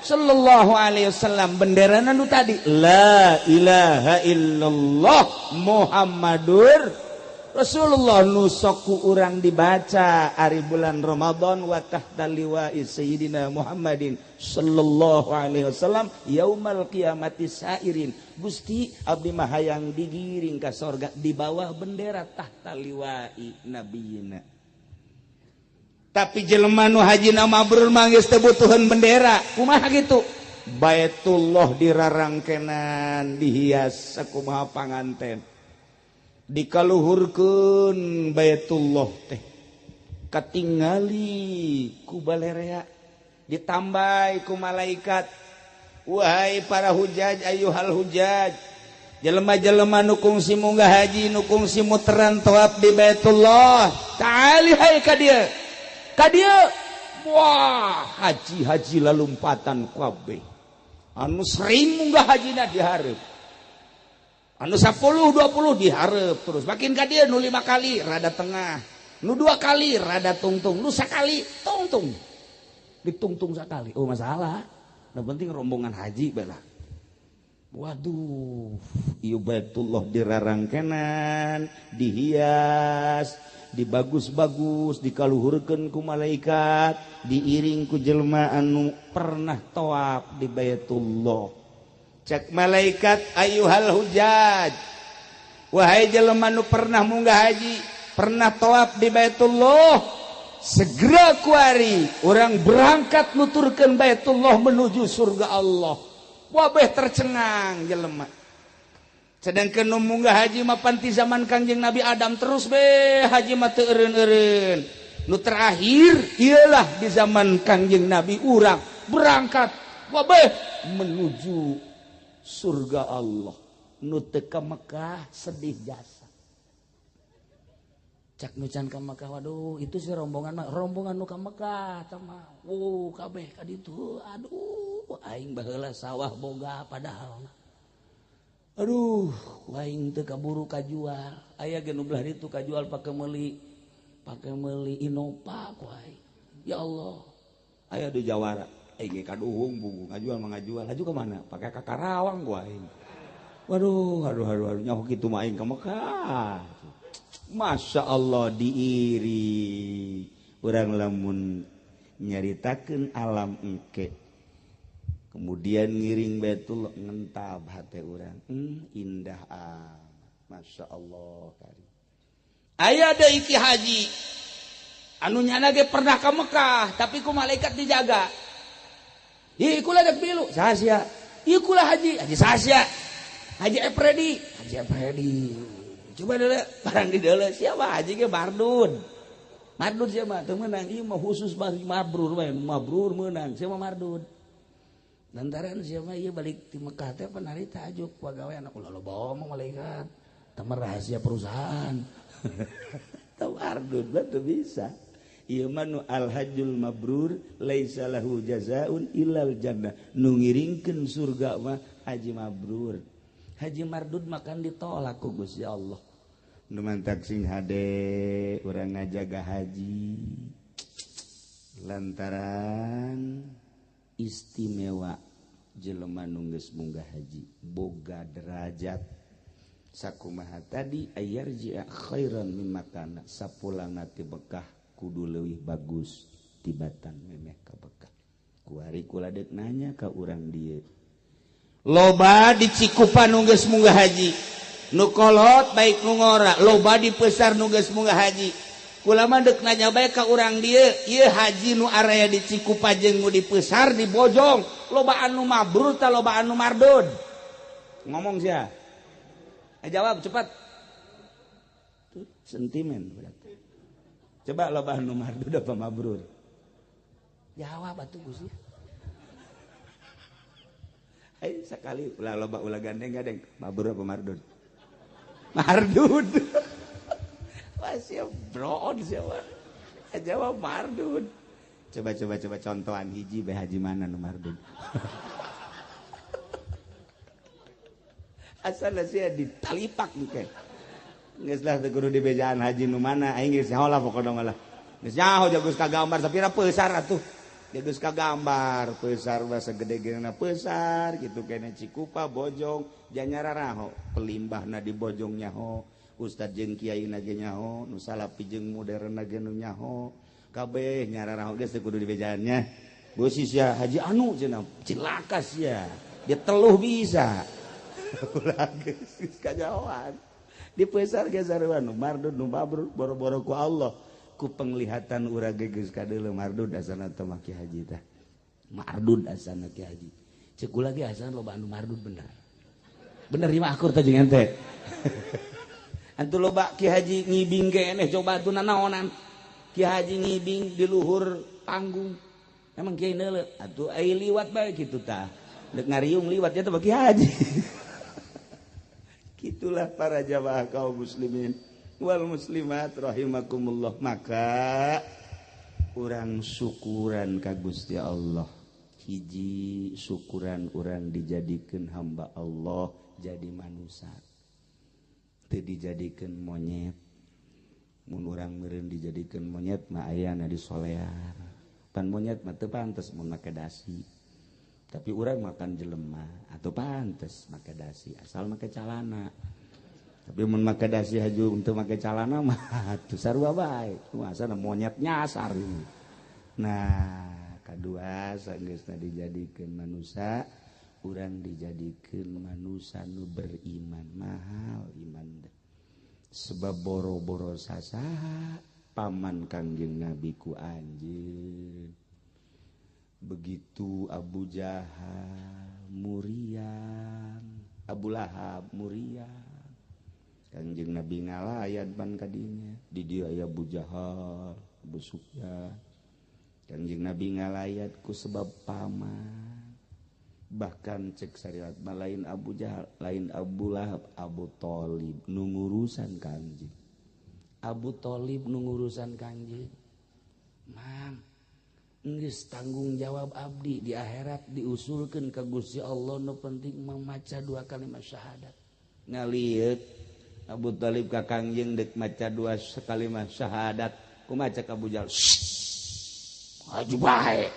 sallallahu alaihi wasallam. Bendera nu tadi, la ilaha illallah Muhammadur Rasulullah, nu sok ku urang dibaca ari bulan Ramadan, wa tahta liwa'i sayyidina Muhammadin sallallahu alaihi wasallam yaumal qiyamati sairin. Gusti, abdi mah hayang digiring ka sorga di bawah bendera tahta liwa'i nabiyina. Tapi jelema nu haji mabrur mah geus teu butuheun bendera. Kumaha kitu? Baitullah dirarangkenan dihias sakumaha panganten dikaluhurkeun Baitullah teh katingali ku balerea ditambai ku malaikat wahai para hujaj ayyuhal hujaj jelema-jelema nu kungsi munggah haji nu kungsi muteran tawaf di Baitullah ta'ali hai ka dieu ka dieu. Wah haji-haji lalumpatan kabeh anu sering munggah hajina dihareup anu 10 20 dihareup terus makin ka dieu nu 5 kali rada tengah nu 2 kali rada tungtung nu sakali tungtung ditungtung sakali oh masalah nu penting rombongan haji bae. Waduh, ieu Baitullah dirarangkenan, dihias, dibagus-bagus, dikaluhurkeun ku malaikat, diiring ku jelema anu pernah tawaf di Baitullah. Cek malaikat ayyuhal hujaj, wahai jelema anu pernah munggah haji, pernah tawaf di Baitullah, segera kuari urang berangkat nuturkeun Baitullah menuju surga Allah. Wabeh tercengang jelema. Sedangkan nu munggah haji mah panti zaman Kangjeng Nabi Adam terus be haji mah teu eureun-eureun. Nu terakhir ialah di zaman Kangjeng Nabi urang berangkat wabeh menuju surga Allah. Nu teu ka Mekah sedih jasa. Cak nu can ka Mekah waduh itu si rombongan mah rombongan nu ka Mekah tah mah. Wuh kabeh ka ditu aduh aing baheula sawah boga padahal aduh aing teu kaburu kajual aya ge nu belah ditu kajual pake meuli Innova ku aing ya Allah aya di Jawara aing ge kaduhung buku ngajual mah ngajual laju ka mana pake ka Karawang ku aing waduh aduh aduh aduh nyaho kitu mah aing ka Mekah. Masya Allah diiri urang lamun nyaritakeun alam engke kemudian ngiring Baitullah ngentab hati urang indah amat Masya Allah kari aya deui ki haji anu nyana ge pernah ka Mekah tapi ku malaikat dijaga ieu kula dek milu saha sia ieu kula haji haji saha sia Haji Efredi Haji Efredi coba deuleu barang di deuleu siapa haji ge mardud mardud siapa teu meunang ieu mah khusus mabrur we mabrur meunang siapa mardud lantaran siapa ieu balik ti Mekah teh panari tajuk pagawe anak ulah loba omong malaikat teman rahasia perusahaan teu mardud teu bisa ieu mah nu al hajjul mabrur laisa lahu jazaun illal jannah nu ngiringkeun surga mah haji mabrur haji mardud makan ditolak ku Gusti Allah nu mantak sing hade urang ngajaga haji lantaran istimewa jelema nu geus munggah haji boga derajat sakumaha tadi ayarji'a khairan mimma kana sapulangna ti Mekah kudu leuwih bagus tibatan memeh ka Mekah kuari kula deuk nanya ka urang dieu loba di Cikupa nu geus munggah haji nu kolot baik nu ngora loba di Pesar nu geus munggah haji kula mah deuk nanya bae ka urang dieu ieu haji nu araya di Cikupa jeung nu di Pesar di Bojong loba anu mabrur ta loba anu mardud ngomong sia jawab cepat tuh sentimen berarti coba loba anu mardud apa mabrur jawab atuh Gusti. Ayo sekali ulah loba ulah gandeng-gandeng mabrur apa mardud mardud. Wah siap broon siapa jawab mardud. Coba coba coba contohan hiji bae haji mana nu mardud asal sia ditalipak engke geus lah teu kudu dibejaan haji nu mana aing geus nyaho lah pokona mah lah geus nyaho jagus kagambar sapira peusar atuh geus kagambar peusar bahasa gede-gedena peusar kitu kene Cikupa Bojong janyara raho pelimbahna di Bojong nyaho ustad jeung kiai na ge nyaho nu salapi jeung modern na ge nu nyaho kabeh nyara raho geus teu kudu dibejaannya beusi sia haji anu cenah cilaka sia dia teluh bisa ulah geus kajahoan di peusar ge sarua nu mardud nu mabrur boro-boro ku Allah ku penglihatan urang ge geus kadeuleu mardud asana teh mah ki haji tah mardud asana ki haji Cek kula ge asan loba anu mardud bener. Bener ieu mah akur teh jeung ente. Antu loba Ki Haji ngibing keneh coba atuh nanaonan. Ki Haji ngibing di luhur panggung. Emang kiai neuleuh atuh ai liwat bae kitu tah. Dek ngariung liwat ya teh Ki Haji. Gitulah para jamaah kaum muslimin wal muslimat rahimakumullah. Maka urang syukuran ka Gusti Allah. Hiji syukuran urang dijadikeun hamba Allah, jadi manusia. Teu dijadikeun monyet. Mun urang meureun dijadikeun monyet mah ayana di solear. Pan monyet mah teu pantes mun make dasi. Tapi urang makan jelema atau pantes make dasi asal make calana. Tapi mun make dasi haju untuk make calana mah atuh sarua bae. Asana monyet nyasar. Nah, kadua sanggeusna dijadikeun manusia, urang dijadikeun manusia nu beriman. Mahal iman teh. Sebab boro-boro sasaha paman Kangjeng Nabi ku anjeun. Begitu Abu Jahal muriang, Abu Lahab muriang. Kangjeng Nabi ngalayat ban kadinya. Di dieu aya Abu Jahal, Abu Sufyan. Kangjeng Nabi ngalayat ku sebab paman. Bahkan cek syariat mah lain Abu Jahal, lain Abu Lahab, Abu Thalib nu ngurusan Kangjeng. Abu Thalib nu ngurusan Kangjeng. Mang, geus tanggung jawab abdi di akhirat diusulkeun ka Gusti Allah, nu penting memaca dua kalimat syahadat. Ngalieu Abu Thalib ka Kangjeng deuk maca dua kalimat syahadat, kumaha cek Abu Jahal? Maju bae.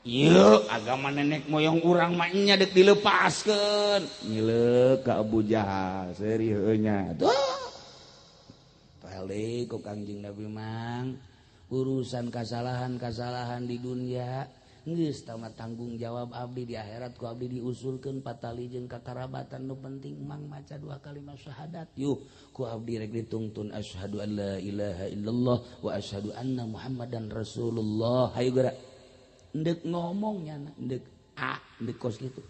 Ieu agama nenek moyang urang mah nya deuk dilepaskeun. Ngileuk ka Abu Jahal seuri heueuh nya. Tuh. Balik ku Kangjeng Nabi mang. Urusan kasalahan-kasalahan di dunia geus tamat tanggung jawab abdi di akhirat ku abdi diusulkeun patali jeung kakarabatan, nu penting mang maca dua kalimat syahadat. Yuh, ku abdi rek ditungtun asyhadu an la ilaha illallah wa asyhadu anna muhammadan rasulullah. Hayu geura endek ngomong nyana endek a endek kos kitu.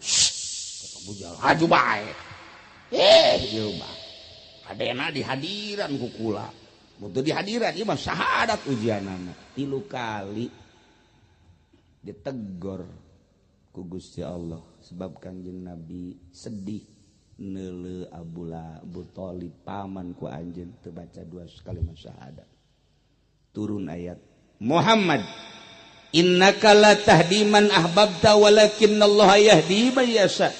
Abu Jahal haju bae ieu mah kadena dihadiran ku kula. Mutu dihadiran ieu mah syahadat ujianana. 3 kali ditegor ku Gusti Allah sebab Kangjeng Nabi sedih neuleuh Abu Thalib paman ku anjeun teu baca dua kalimat syahadat. Turun ayat Muhammad innaka la tahdi man ahbabta walakinallaha yahdi man yasha.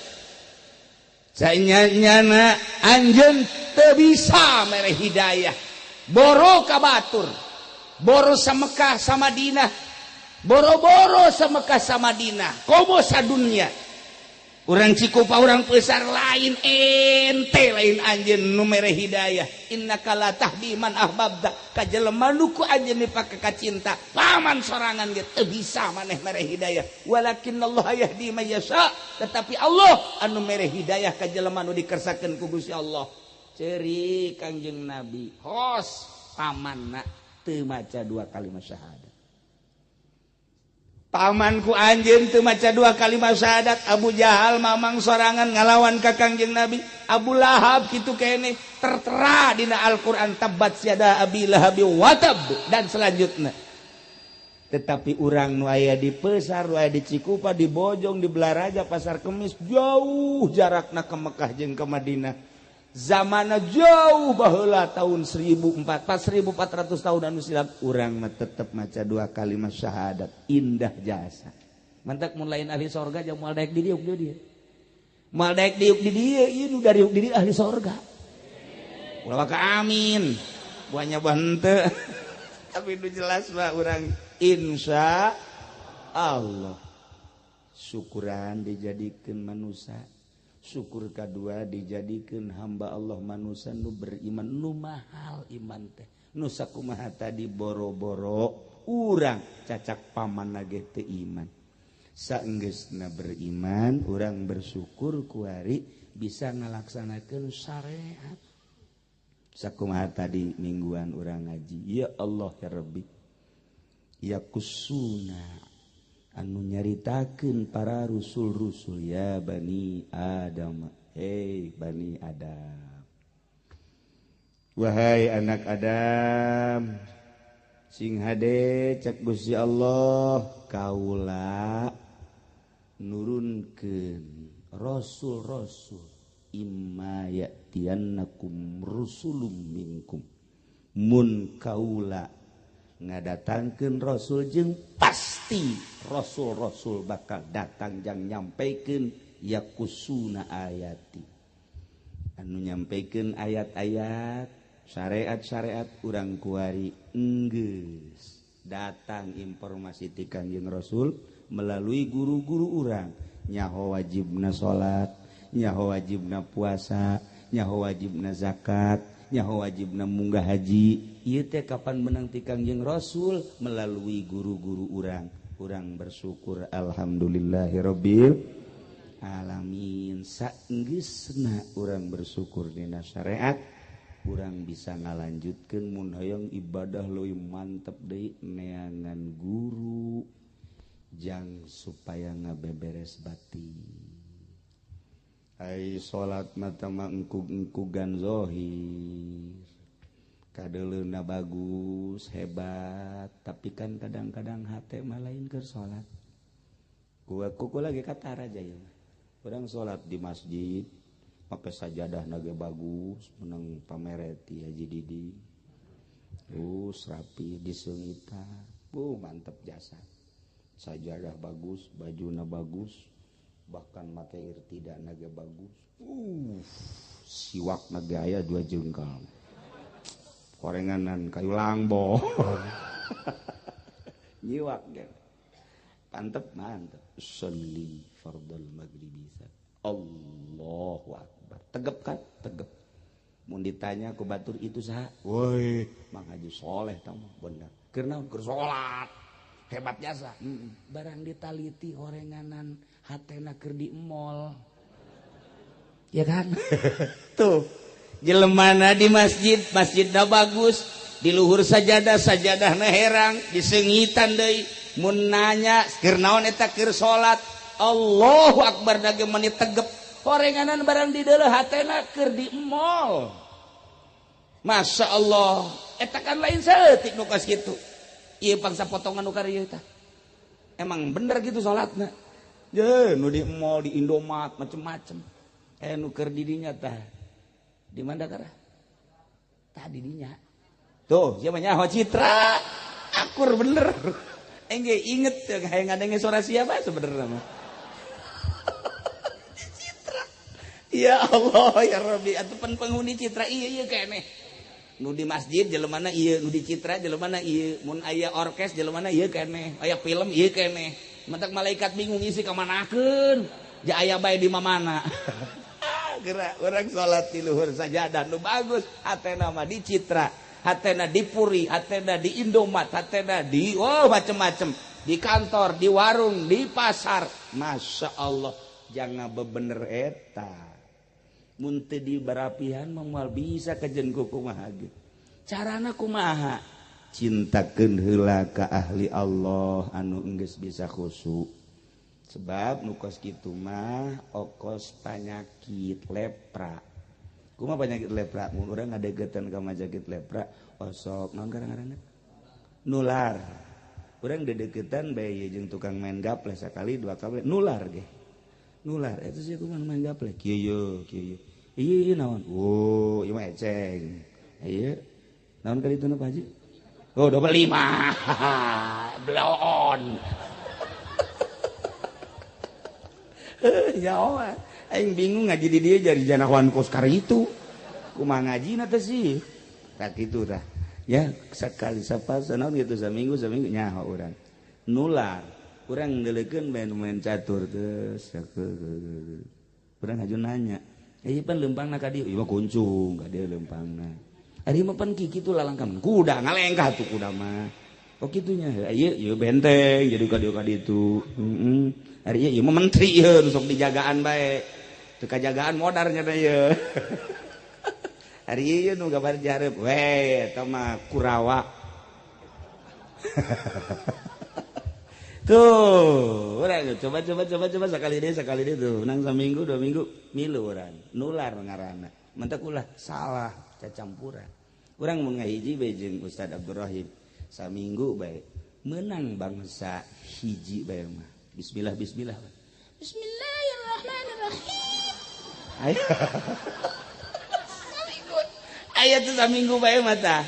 Sanyana anjeun teu bisa mere hidayah. Boro ka batur, boro sa Mekah sa Madinah, boro-boro sa Mekah sa Madinah, komo sa dunya. Urang Cikupa urang Pesar lain ente lain anjeun nu mere hidayah. Innaka la tahdi man ahbabta, ka jelema nu ku anjeun dipake kacinta, paman sorangan ge teu bisa maneh mere hidayah. Walakinallaha yahdi man yasha, tetapi Allah anu mere hidayah ka jelema nu dikersakeun ku Gusti Allah. Ceri Kangjeng Nabi hos pamanna teu maca dua kalimat syahadat. Pamanku anjeun teu maca dua kalimat syahadat. Abu Jahal mamang sorangan ngalawan ka Kangjeng Nabi. Abu Lahab kitu keneh tertera dina Al-Qur'an tabbat yada abi lahabi watab dan selanjutnya. Tetapi urang nu aya di Pesar, nu aya di Cikupa, di Bojong, di Belaraja, Pasar Kemis, jauh jarakna ke Mekah jeung ke Madinah. Zamana jauh baheula tahun 1400 tahun anu silam urang mah tetep maca dua kalimat syahadat indah jasa. Mantak mun lain ahli sorga jeung moal daek di diuk di dieu. Moal daek diuk di dieu ieu nu dariuk di dieu ahli sorga. Ulah maka amin. Buahnya buah henteu. Tapi nu jelas mah urang insya Allah syukuran dijadikeun manusia. Syukur kedua dijadikan hamba Allah manusia nu beriman, nu mahal iman teh, nu sakumaha tadi boro-boro urang cacak paman ge teu iman. Saenggeusna beriman urang bersyukur kuari bisa ngalaksanakeun syariat. Sakumaha tadi mingguan urang ngaji, ya Allah ya Rabbi, ya kusuna Anu nyaritakeun para rusul-rusul ya Bani Adam, hei Bani Adam, wahai anak Adam, sing hade cek Gusti Allah kaula nurunkeun rasul-rasul imma ya'tiyannakum rusulum minkum mun kaula ngadatangkeun rasul jeung pasti rasul-rasul bakal datang jang nyampaikan yakusuna ayati anu nyampaikan ayat-ayat syariat-syariat urang kuari enggeus datang informasi ti Kangjeng Rasul melalui guru-guru urang nyaho wajibna salat, nyaho wajibna puasa, nyaho wajibna zakat, nyaho wajibna munggah haji. Ieu teh kapan menang ti Kangjeng Rasul melalui guru-guru urang. Urang bersyukur alhamdulillahirabbil alamin. Saenggeusna urang bersyukur dina syariat, urang bisa ngalanjutkeun mun hoyong ibadah leuwih mantep deui neangan guru jang supaya ngabeberes batin. Ai salat mata mah engkug-engkugan zahir. Kadeuleuna bagus, hebat, tapi kan kadang-kadang hate mah lain keur salat. Gua kuku lagi katara aja ya. Urang salat di masjid pakai sajadah nage bagus, menang pamereti Haji Didi. Terus rapi diseungita. Bu mantep jasa. Sajadah bagus, bajuna bagus, bahkan make irtida naga bagus. Siwak naga aya 2 jengkal. Korenganan kayu langbo. Nyiwak ge. Mantep, mantep. Sholli fardal maghribi. Allahu akbar. Tegep kan? Tegep. Mun ditanya ku batur itu saha? Woi, Mang Haji Soleh tah mah bener. Keur naon? Keur salat. Hebat jasa. Barang ditaliti horenganan hatena keur di mall. Ya kan? Tuh, jelemana di masjid, masjidna bagus, di luhur sajadah, sajadahna herang, diseungitan deui. Mun nanya keur naon eta keur salat? Allahu akbar dage meni tegep. Horenganan barang di deuleuh hatena keur di mall. Masya Allah, eta kan lain saeutik nu kos kitu. Ieu pangsa potongan nu karieu tah. Emang bener gitu salatna. Ye, nu di mall, di Indomaret, macem-macem. Nu keur di dinya tah. Di mana kara? Tah di dinya. Tuh, siapa nyaho Citra. Akur bener. Engge inget kayak ngadenge suara siapa sebenarnya mah. Citra. Ya Allah ya Rabbi, atuh pan penghuni Citra ieu ieu keneh. Nu di masjid jelemana ieu, nu di Citra jelemana ieu, mun aya orkes jelemana ieu keneh, aya film ieu keneh. Matak malaikat bingung isi ka manakeun. Ja aya bae di mamana. Gerak urang salat di luhur sajadah nu bagus, hatena mah di Citra, hatena di Puri, hatena di Indomaret, hatena di oh macem-macem, di kantor, di warung, di pasar. Masya Allah, jangan bebener eta. Mun teu dibarapihan mah moal bisa kajen ku kumaha ge. Carana kumaha? Cintakeun heula ka ahli Allah anu enggeus bisa khusyuk. Sebab nu kos kitu mah okos panyakit lepra. Kumaha penyakit lepra? Mun urang ngadeukeutan ka penyakit lepra, osok naon ngaranna? Nular. Urang dedeukeutan bae jeung tukang main gaple sakali dua kali nular ge. Nular eta sih kumaha main gaple? Kieu ye, kieu ye. Ieu ieu naon? Oh, ieu mah eceng. Ieu naon kali itu Pak Haji? Oh, 25. Bloon. Ya Allah, aing bingung ngaji di dia jadi janawan koskar itu. Kumaha ngajina teh sih? Tak kitu tah. Ya, sekali sapasa naon gitu saminggu saminggu nyaho urang. Nular. Urang deuleukeun main-main catur teh. Urang haju nanya, "Ieu pan leumpangna ka dieu?" Ieu mah kuncung ka dieu leumpangna. Ari mah pan kitu lalangkam kuda ngalengkah tuh kuda mah. Oh kitunya, ieu ieu benteng jadi ka dieu ka ditu. Heeh. Ari ieu mah menteri ieu nu sok dijagaan bae. Teu kajagaan modarnya teh ieu. Ari ieu nu gabar jareup we eta mah Kurawa. Tuh, urang coba, coba, coba, coba sekali deh, sekali deh tuh. Menang seminggu, 2 minggu, milu urang, nular ngaranna. Mentak ulah salah cacampuran. Urang mun ngahiji bae jeung Ustad Abdurrahim, saminggu bae menang bangsa hiji bae mah. Bismillah, bismillah. Bismillahirrahmanirrahim. Ayo. Saminggu. Aya tuh saminggu bae mah tah.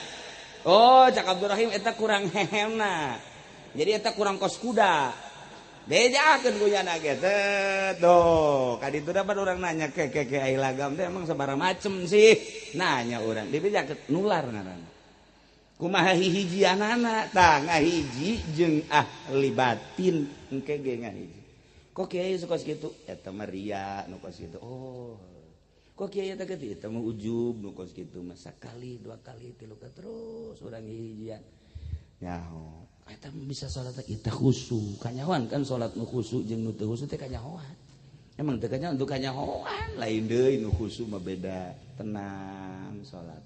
Oh, cak Abdurrahim eta kurang hehemna. Jadi eta kurang kos kuda. Bejakeun ku nyana ge teh. Tuh, kaditu dapat urang nanya ke ai lagam teh emang sabaraha macem sih. Nanya urang, dibejakeun nular ngaranna. Kumaha hihijianana? Tah, ngahiji jeung ahli batin engke ge ngahiji. Kok kiai suka kitu? Eta mah ria nu kos kitu. Oh. Kok kiai eta kitu? Eta mah ujub nu kos kitu mah sakali, dua kali, tilu kali terus urang hihijian. Nyaho. Eta bisa salat eta khusyuk. Kanyahoan kan salat nu khusyuk jeung nu teu khusyuk teh kanyahoan. Emang teu kanyahoan, teu kanyahoan lain deui, nu khusyuk mah beda, tenang salat.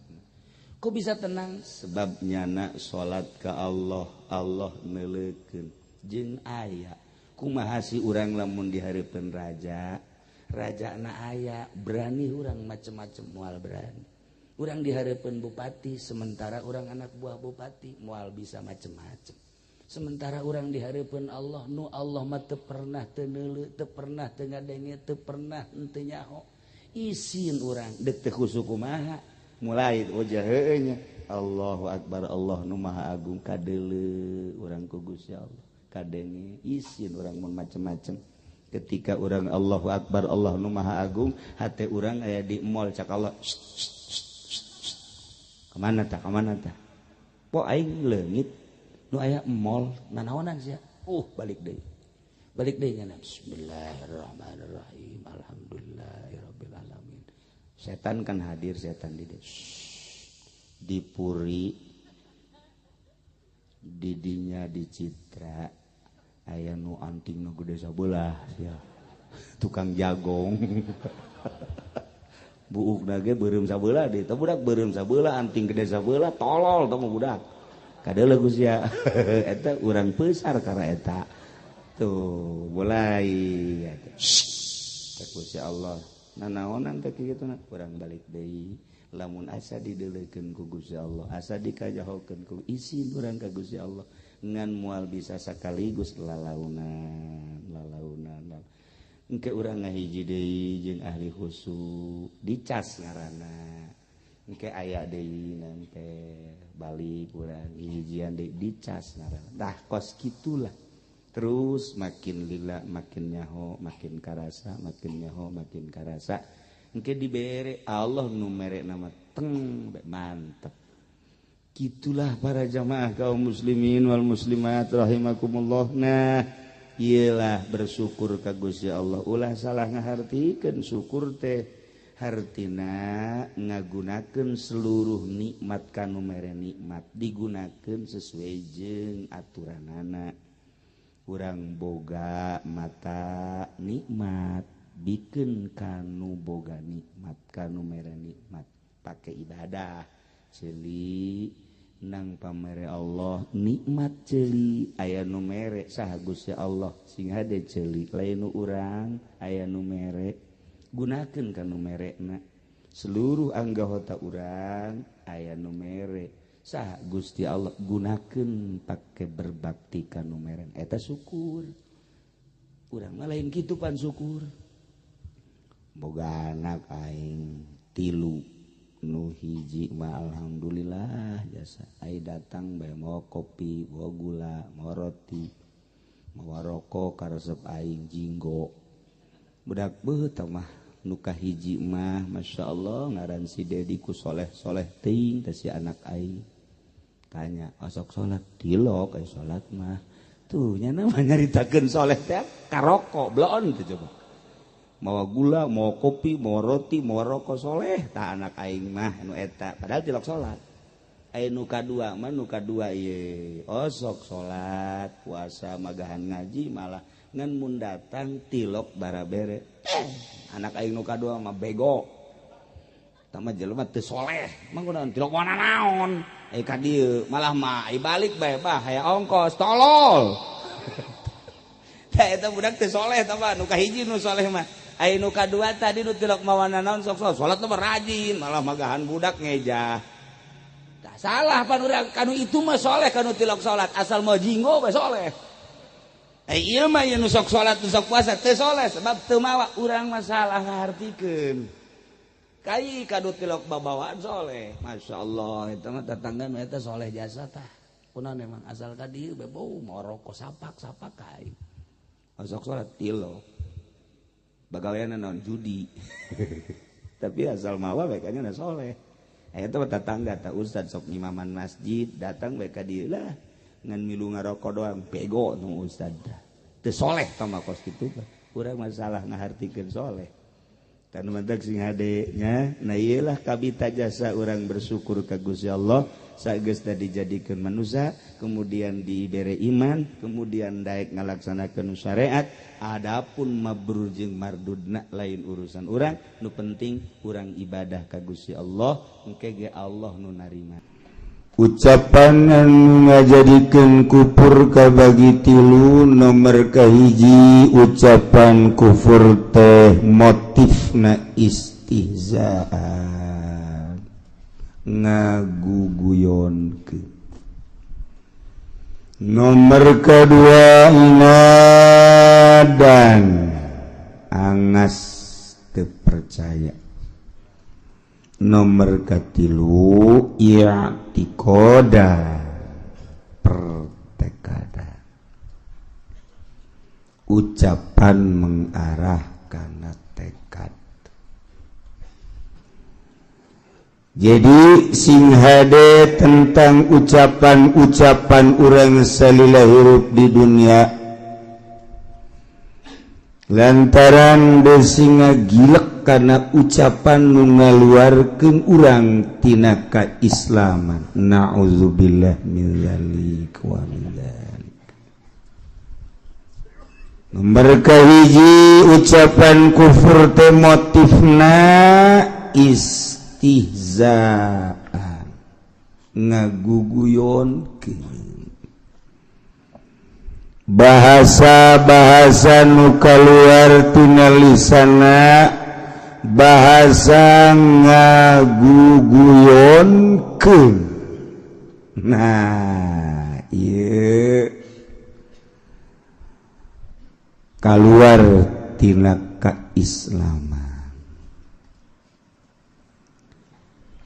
Kok bisa tenang? Sebab nyana salat ka Allah, Allah neuleukeun jeung aya. Kumaha sih urang lamun dihareupeun raja? Rajana aya, berani urang macem-macem? Moal berani. Urang dihareupeun bupati, sementara urang anak buah bupati, moal bisa macem-macem. Sementara urang dihareupeun Allah, nu Allah mah teu pernah teu neuleu, teu pernah teu ngadenge, teu pernah henteu nyaho. Isin urang, deuk teu khusyuk kumaha? Mulai wajah nya Allahu Akbar, Allah nu Maha Agung, kadeuleu urang ku Gusti Allah, kadenge, isin urang mun macem-macem. Ketika urang Allahu Akbar, Allah nu Maha Agung, hate urang aya di mall, cak Allah, "Kemana tah? Kemana tah? Po aing leungit nu aya mall nanaonan sia." Balik deui, balik deui nya, bismillahirrahmanirrahim, alhamdulillahirabbil alamin. Setan kan hadir, setan di di Puri didinya, di Citra aya nu anting nu gede sabelah ya, tukang jagong, buuk ge beureum sabelah deui teh, budak beureum sabelah, anting gede sabelah, tolol teh budak. Kadeuleu ku sia eta, urang pesar karena eta tuh mulai eta ku si Allah nanaonan teh kitu na. Urang balik deui, lamun asa dideuleukeun ku Gusti Allah, asa dikajahokeun ku isin urang ka Gusti Allah, ngan moal bisa sakaligus, lalaunan lalaunan. Engke urang ngahiji deui jeung ahli khusyuk, dicas ngaranna. Engke aya deui nempel, balik urang hijian deui, dicas ngaranna. Tah, kos kitulah terus, makin lila makin nyaho, makin karasa, makin nyaho makin karasa. Engke dibere Allah nu mere nama teng mantep. Gitulah para jamaah kaum muslimin wal muslimat rahimakumullah. Nah, iyalah bersyukur ka Gusti Allah. Ulah salah ngahartikeun syukur teh, hartina ngagunakeun seluruh nikmat kanu mere nikmat, digunakeun sesuai jeung aturanana. Urang boga mata nikmat, bikin kanu boga nikmat, kanu mere nikmat, pakai ibadah. Ceuli nang pamere Allah nikmat, ceuli aya nu mere, saha? Gusti Allah. Sing hade ceuli, lain nu urang, aya nu mere, gunakeun kanu merena. Seluruh anggota urang aya nu mere, saha? Gusti Allah. Gunakeun pake berbakti kanu mere, eta syukur. Urang mah lain kitu pan syukur. Boga anak aing tilu, nu hiji mah alhamdulillah jasa ai datang bae mau kopi, mau gula, mau roti, mau rokok, karesep aing jinggo budak beuh mah. Nu kahiji mah Masya Allah, ngaran si Dedi, ku soleh soleh ting teh si anak aing. Tanya osok salat, tilok aya salat mah. Tuh, nya mah nyaritakeun soleh teh karokok bloon tuh. Coba mawa gula, mau kopi, mau roti, mau rokok, soleh tah anak aing mah nu eta, padahal tilok salat. Aya nu kadua mah, nu kadua ieu osok salat, puasa, magahan ngaji malah, ngan mun datang tilok barabere. Anak aing nu kadua mah bego. Tah mah jelema teu soleh. Mah kunaon tilok mana naon? Eh, ka dieu malah mah ai balik bae bah aya ongkos, tolol. Eta budak teh soleh tah mah. Nu kahiji nu soleh mah. Aya nu kadua tadi, nu tilok mawana naon, sok sok salat mah rajin, malah magahan budak ngejah. Tah, salah pan urang. Kanu itu mah soleh, kanu tilok salat, asal mau jinggo bae soleh. Eh, ieu mah ieu nu sok salat, nu sok puasa teu soleh sebab teu mawa. Urang mah salah ngahartikeun. Kai kanu tilok babawaan soleh, Masya Allah, eta mah tetangga mah eta soleh jasa. Tah kunaon emang asal ka dieu be bau mau rokok sapak sapak kai sok salat tilok, bagawean naon, judi, tapi asal mawa bae kanya soleh. Eta mah tetangga. Tak ustad sok ngimaman masjid, datang bae ka dieu lah, ngan milu ngarokok doang, bego nu ustad teu soleh. Tah mah kos kitu, urang masalah ngahartikeun soleh kan mantak sing hade nya. Nah, ieu lah kabita jasa urang bersyukur ka Gusti Allah, sageus dijadikeun manusia, kemudian dibere iman, kemudian daek ngalaksanakeun syariat. Adapun mabrur jeung mardudna lain urusan urang. Nu penting urang ibadah ka Gusti Allah, engke ge Allah nu narima. Ucapan anu ngajadikeun kufur kabagi tilu. Nomor kahiji, ucapan kufur teh motifna istihza, ngaguguyonkeun. Nomor kedua, inadan, angas teu percaya. Nomor katilu, i'tikoda, pertekada, ucapan mengarah karena tekad. Jadi sing hade tentang ucapan-ucapan urang salila hirup di dunia, lantaran desinga gilek karena ucapan nu ngaluarkeun urang tina kaislaman. Na'udzubillah min dzalik wa min dzalik. Nomor kahiji, ucapan kufur teh motifna istihzaan, ngaguguyonkeun, bahasa-bahasa nu kaluar tina lisana bahasa ngaguguyonkeun. Nah, ieu kaluar tina kaislaman.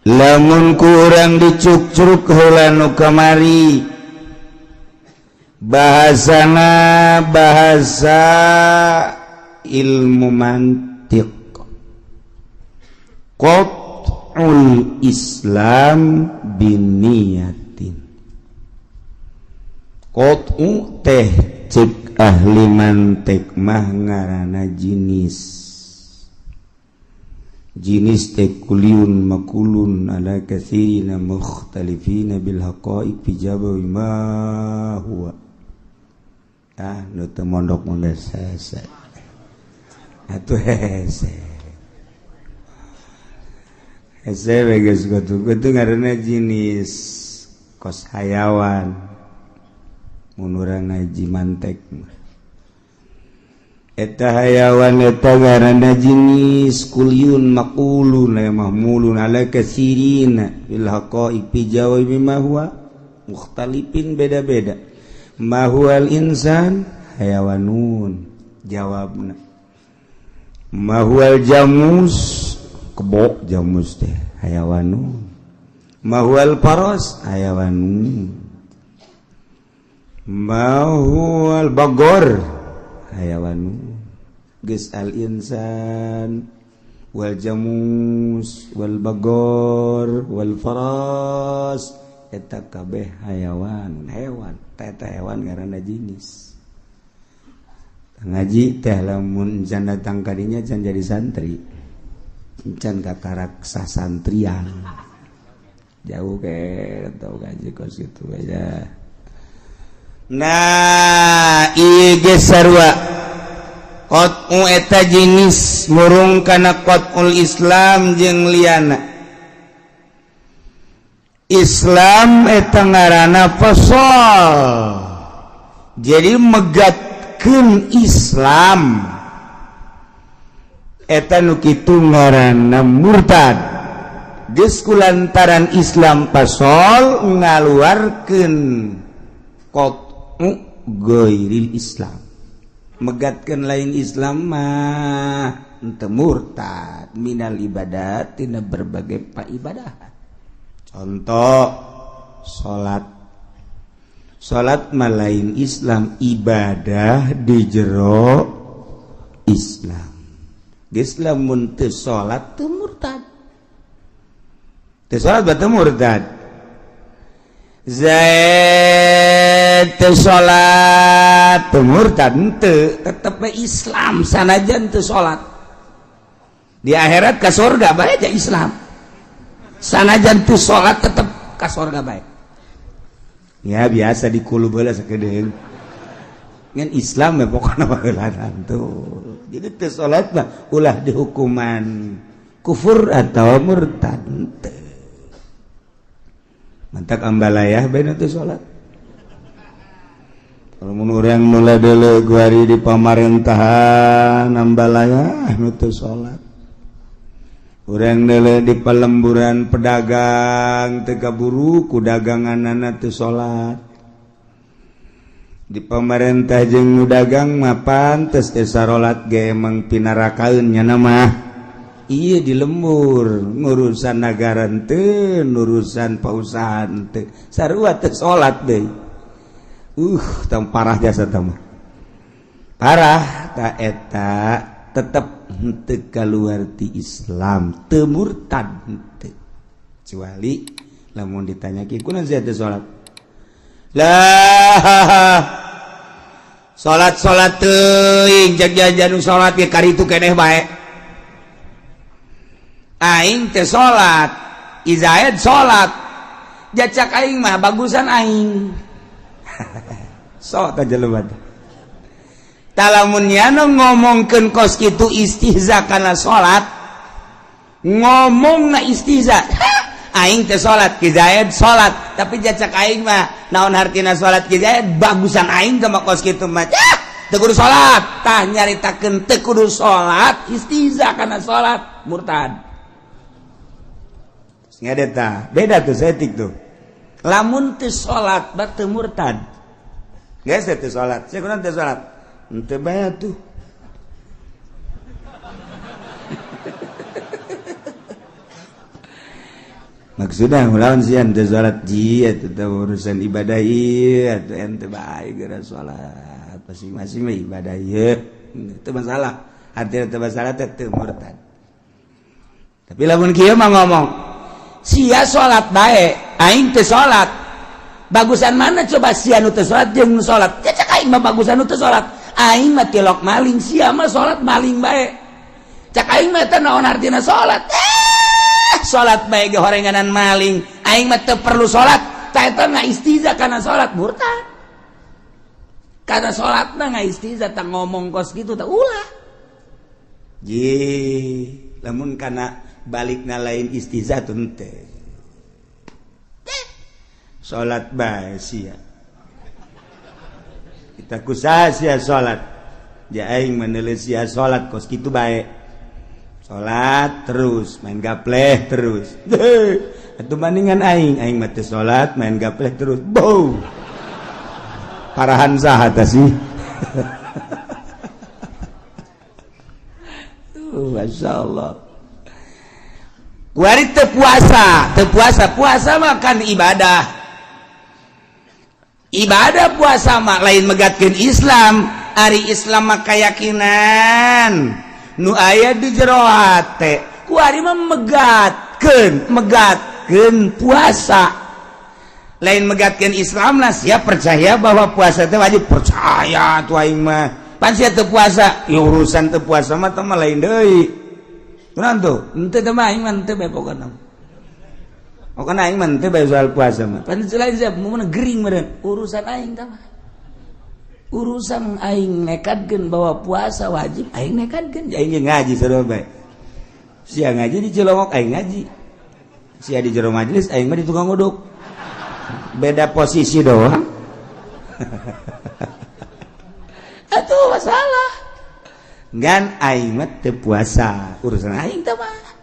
Lamun kurang dicukcruk heula nu kamari, bahasana bahasa ilmu mantiq, qat'ul Islam biniyatin. Qat'u teh cek ahli mantik mah ngaranna jenis. Jenis teh kuliun makulun ala katsirina mukhtalifina bil haqaiq fi jawabi ma huwa. Ah, nu teu mondok mondok hese atuh, hese hese we geus kutu ngaranna jenis kos hayawan. Mun urang ngaji mantek mah, eta hayawan eta ngaranna jenis kuliun maqulun la mahmulun ala katsirina bil haqaiq fi jawabi ma huwa mukhtalifin, beda-beda. Ma huwal insan? Hayawanun jawabna. Ma huwal jamus? Kebok jamus teh hayawanun. Ma huwal faras? Hayawanun. Ma huwal bagor? Hayawanun. Geus, al insan wal jamus wal bagor wal faras eta kabeh hayawan, hewan. Eta hewan ngaranna jenis. Ngaji teh lamun can datang kadinya, can jadi santri, can kakarak sasantrian, jauh ke tau ngaji kos itu aja. Nah, ieu ge sarua, qat'u eta jenis murung kana qat'ul Islam jeung liana. Islam eta ngaranna fasal, jadi megatkeun. Ngaluarkeun Islam eta nu kitu ngaranna murtad. Geus kulantaran Islam pasol ngaluarkeun qat'u ghairil Islam, megatkeun lain Islam mah henteu murtad minal ibadat, tina berbagai paibadah. Contoh salat. Salat mah lain Islam, ibadah di jero Islam. Geus lamun teu salat teu murtad, teu salat berarti murtad. Zaid teu salat teu murtad henteu, tetep we Islam sanajan teu salat. Di akhirat ka surga bae aja Islam, sanajan teu salat tetep ka surga bae. Ya biasa di kulub heula sakedeung ngan Islam ya pokokna baheula tuh. Jadi teu salat mah ulah dihukuman kufur atau murtad teu. Mantak ambalayah bae teu salat. Kalau mun urang mulai deuleu guari di pamarentahan ambalayah nu teu salat. Urang deuleu di pelemburan pedagang teu kaburu ku daganganana teu salat. Di pemerintah jeung nu dagang mah pantes teu sarolat ge emang pinarakaeun nya mah. Iya di lembur ngurusan nagara teu, ngurusan pausahaan teu, sarua teu salat deui. Tong parah jasa tah mah. Parah ta eta tetep henteu kaluar ti Islam, teu murtad henteu. Kecuali lamun ditanya ki kunaon sia teu salat? Lah salat salat teuing jag jajan salat ge karitu keneh bae. Aing teh salat, Izaid salat. Jacak aing mah bagusan aing. Sok tah jelema teh. Talamun nyana ngomongkeun kos kitu istihza kana salat, ngomongna istihza. Aing teh salat, Ki Zaid salat, tapi jacak aing mah naon hartina salat Ki Zaid bagusan aing sama kos kitu mah. Ah, teu kudu salat. Tah nyaritakeun teu kudu salat, istihza kana salat, murtad. Nggak beda tuh setik tuh. Lamun teu salat batu murtad. Geus teu salat, saya kurang teu salat. Henteu bae tuh. Maksudnya lawan sian teu salat ji eta teh urusan ibadah ieu atuh ente bae geura salat. Masing-masing mah ibadah ieu. Teu masalah. Artinya teu masalah teh teu murtad. Tapi lamun kieu mah ngomong sia salat bae, aing teu salat. Bagusan mana coba sia nu teu salat jeung nu salat? Cek aing mah bagusan nu teu salat. Aing mah tilok maling, sia mah salat maling bae. Cek aing mah teh naon artina salat? Salat bae ge horenganan maling. Aing mah teu perlu salat. Tah eta ngaistiza kana salat murtad. Kana salatna ngaistiza tah ngomong kos kitu tah ulah. Ye, lamun kana balikna lain istiza teu. Salat bae sia. Kita kusaha sia salat. Ja aing meneuleuh sia salat kos kitu bae. Salat terus, main gapleh terus. Atuh bandingan aing, aing mah teu salat, main gapleh terus. Bow. Parahan saha tah sih? Masya Allah. Kuari teu puasa, puasa mah kan ibadah. Ibadah puasa mah lain megatkeun Islam, ari Islam mah keyakinan nu aya di jero hate. Kuari mah megatkeun puasa. Lain megatkeun Islam lah, siap percaya bahwa puasa teh wajib, percaya tuh aing mah. Pan sia teu puasa, ya urusan teu puasa mah teh mah lain deui. Kunaon tuh? Henteu teh mah aing mah henteu bae pokona. Pokona aing mah henteu bae soal puasa mah. Pan lain siap mun gering meureun urusan aing teh mah. Urusan aing nekadkeun bahwa puasa wajib, aing nekadkeun. Aing ngaji sarua bae. Sia ngaji di Cilongok, aing ngaji. Sia di jero majelis, aing mah di tukang uduk. Beda posisi doang. Atuh masalah. Ngan aing mah teu puasa, urusan aing teh mah.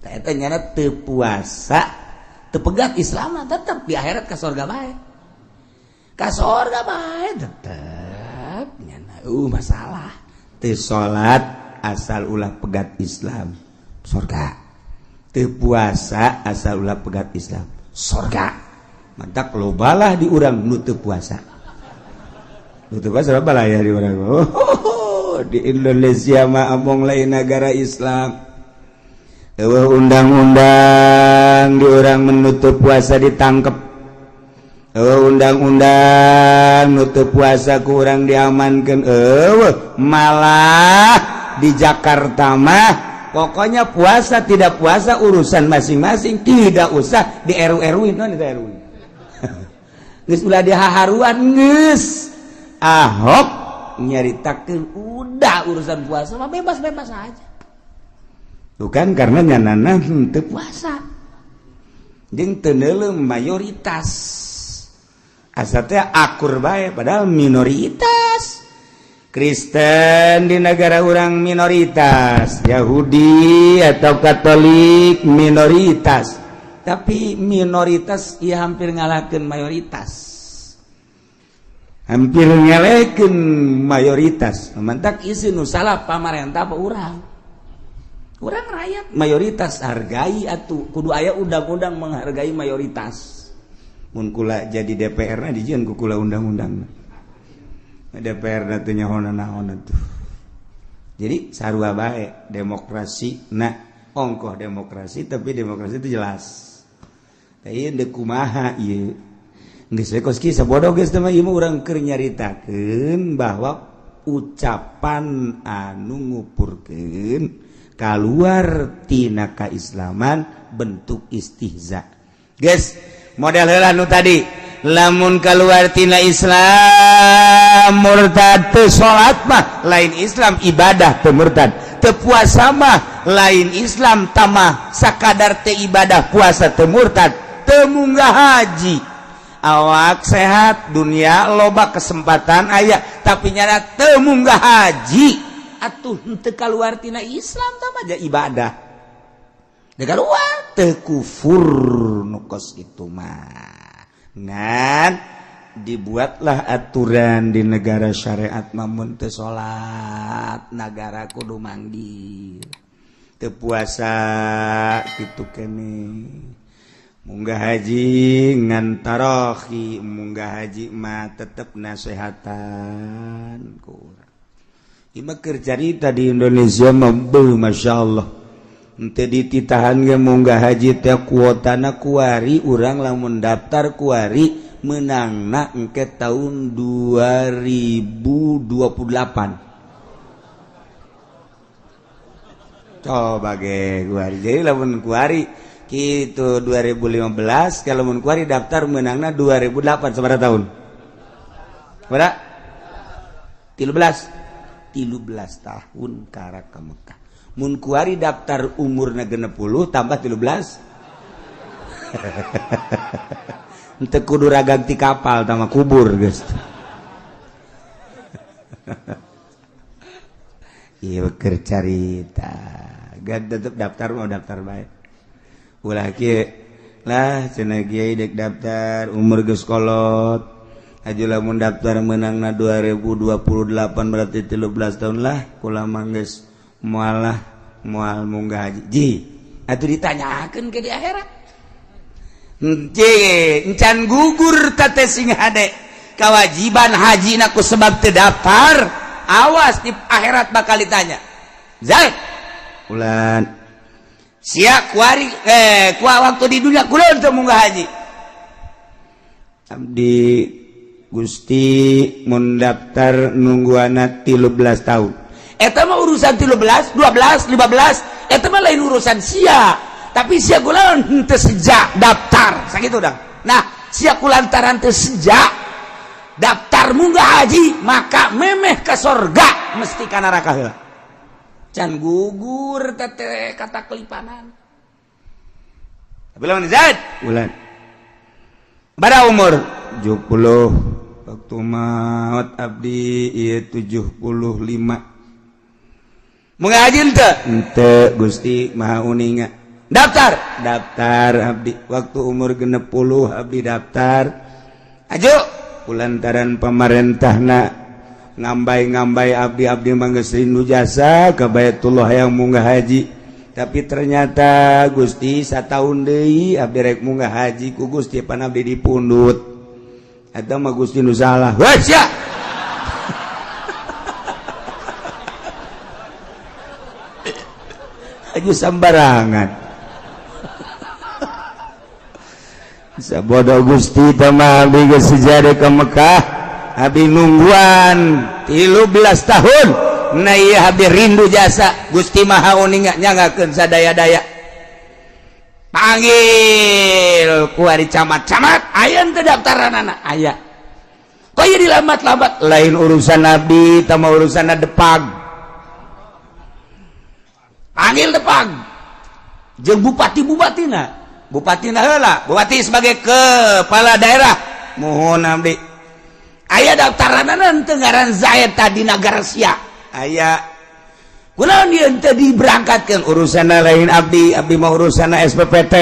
Tah eta nyana teu puasa, teu pegat Islam mah tetep di akhirat ka surga bae. Ka surga bae tetep nyana masalah. Teu salat asal ulah pegat Islam, surga. Teu puasa asal ulah pegat Islam, surga. Mantak lobalah di urang nu teu puasa. Nu teu puasa lobalah ya di urang. Oh, di Indonesia mah among lain negara Islam. Eueuh undang-undang di urang menutup puasa ditangkep. Eueuh undang-undang nutup puasa ku urang diamankeun. Eueuh malah di Jakarta mah pokoknya puasa tidak puasa urusan masing-masing, tidak usah di RU-RU non di RU. Geus ulah dihaharuan geus. Ahok nyaritakeun udah urusan puasa mah bebas-bebas aja. Bukan karena nyanana teu puasa. Jeung teu neuleum mayoritas. Asa teh akur bae padahal minoritas. Kristen di negara orang minoritas, Yahudi atau Katolik minoritas. Tapi minoritas ya hampir ngalahkan mayoritas. Hampir ngalahkan mayoritas. Mantak isi nu salah pamarentah apa urang? Urang rakyat mayoritas hargai atuh, kudu aya undang-undang menghargai mayoritas. Mun kula jadi DPR na dijieun ku kula undang-undang. DPR na teu nyaho naon atuh. Jadi sarua bae demokrasi, nah ongkoh demokrasi tapi demokrasi itu jelas. Tapi deuk kumaha ieu? Geus we kos kieu sabodo geus teh mah ieu mah urang keur nyaritakeun bahwa ucapan anu ngupurkeun kaluar tina kaislaman bentuk istihza. Geus model heula nu tadi, lamun keluar tina Islam murtad, teu salat mah lain Islam, ibadah teu murtad, teu puasa mah lain Islam, tamah sakadar teu ibadah puasa teu murtad, teu munggah haji awak sehat dunia loba kesempatan aya tapi nyana teu munggah haji atuh teu kaluar tina Islam, tah aja ibadah teu kaluar, teu kufur nu kos kitu mah. Ngan dibuatlah aturan di negara syariat, mamun teu salat negara kudu manggil, teu puasa kitu kene, munggah haji ngan tarohi, munggah haji mah tetep nasehatan kurang. Ieu mah keur carita di Indonesia mah beuh, Masya Allah. Henteu dititahan ge munggah haji teh kuotana kuari urang lamun daftar kuari menangna engke tahun 2028. Coba ge kuari, jadi lamun kuari gitu 2015, kalau mun kuari daftar menangna 2008, sabaraha tahun? Berapa? 13 13 tahun karak ke Mekah. Mun kuari daftar umurna 60 tambah 13, henteu kudu ragang ti kapal tama kubur geus. Ieu keur carita. Gak tetep daftar mau daftar bae. Ulah kieu lah cenah kiai dek daftar umur geus kolot. Aju lamun daftar menangna 2028 berarti 13 tahun lah kula mah geus moal lah moal munggah haji. Ji, atuh ditanyakeun ke di akhirat. Ji, encan gugur teh sing hade kewajiban haji ku sebab teu daftar, awas di akhirat bakal ditanya. Zaid, ulan sia kuari ku waktu di dunia kula teu munggah haji. Abdi Gusti mun daftar nungguana 13 tahun. Eta mah urusan 13, 12, 15, eta mah lain urusan sia. Tapi sia kula henteu sejak daftar, sakitu dah. Nah, sia kulantaran teu sejak daftar munggah haji, maka memeh ke sorga mesti ka neraka heula. Can gugur teh kata kelipanan. Tapi lamun Zaid, ulan. Pada umur 70 Waktu maut abdi ieu 75. Munggah haji henteu? Henteu Gusti Maha Uninga. Daftar? Daftar abdi. Waktu umur 60 abdi daftar. Aju kulantaran pamarentahna ngambay-ngambay abdi-abdi mah geus rindu jasa ka Baitullah yang munggah haji. Tapi ternyata Gusti satahun deui abdi rek munggah haji ku Gusti pan abdi dipundut. Eta mah Gusti nu salah. Wah sia. Aju sambarangan. Bisa bodoh Gusti teh mah abdi geus sejarah ke Mekah. Abdi nungguan 13 tahun. Nah iya abdi rindu jasa Gusti Maha Uninga nyangakeun sadaya-daya. Panggil ku ari camat-camat, aya teu daftaranana? Aya. Kok ieu dilambat-lambat? Lain urusan abdi, tah mah urusanna Depag. Panggil Depag. Jeung bupati-bupatina. Bupatina heula, bupati sebagai kepala daerah. Mohon abdi. Aya daftaranana teu ngaran Zaid tadi nagara sia. Aya kunaon ieu teu diberangkatkeun? Urusanna lain abdi, abdi mah urusanna SPPT.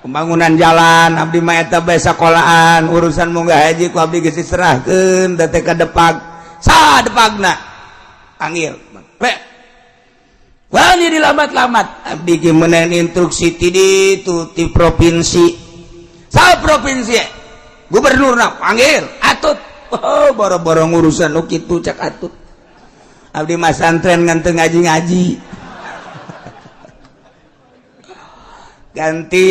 Pembangunan jalan, abdi mah eta bae sakolaan, urusan munggah haji ku abdi geus diserahkeun teh ka Depag. Saha Depagna? Panggil. Pe. Wah, dilambat-lambat. Abdi ge meunang instruksi ti ditu ti provinsi. Saha provinsi? Gubernurna panggil. Atut. Oh, boro-boro urusan nu kitu cak atut. Abdi mah santren ngan teu ngaji-ngaji. Ganti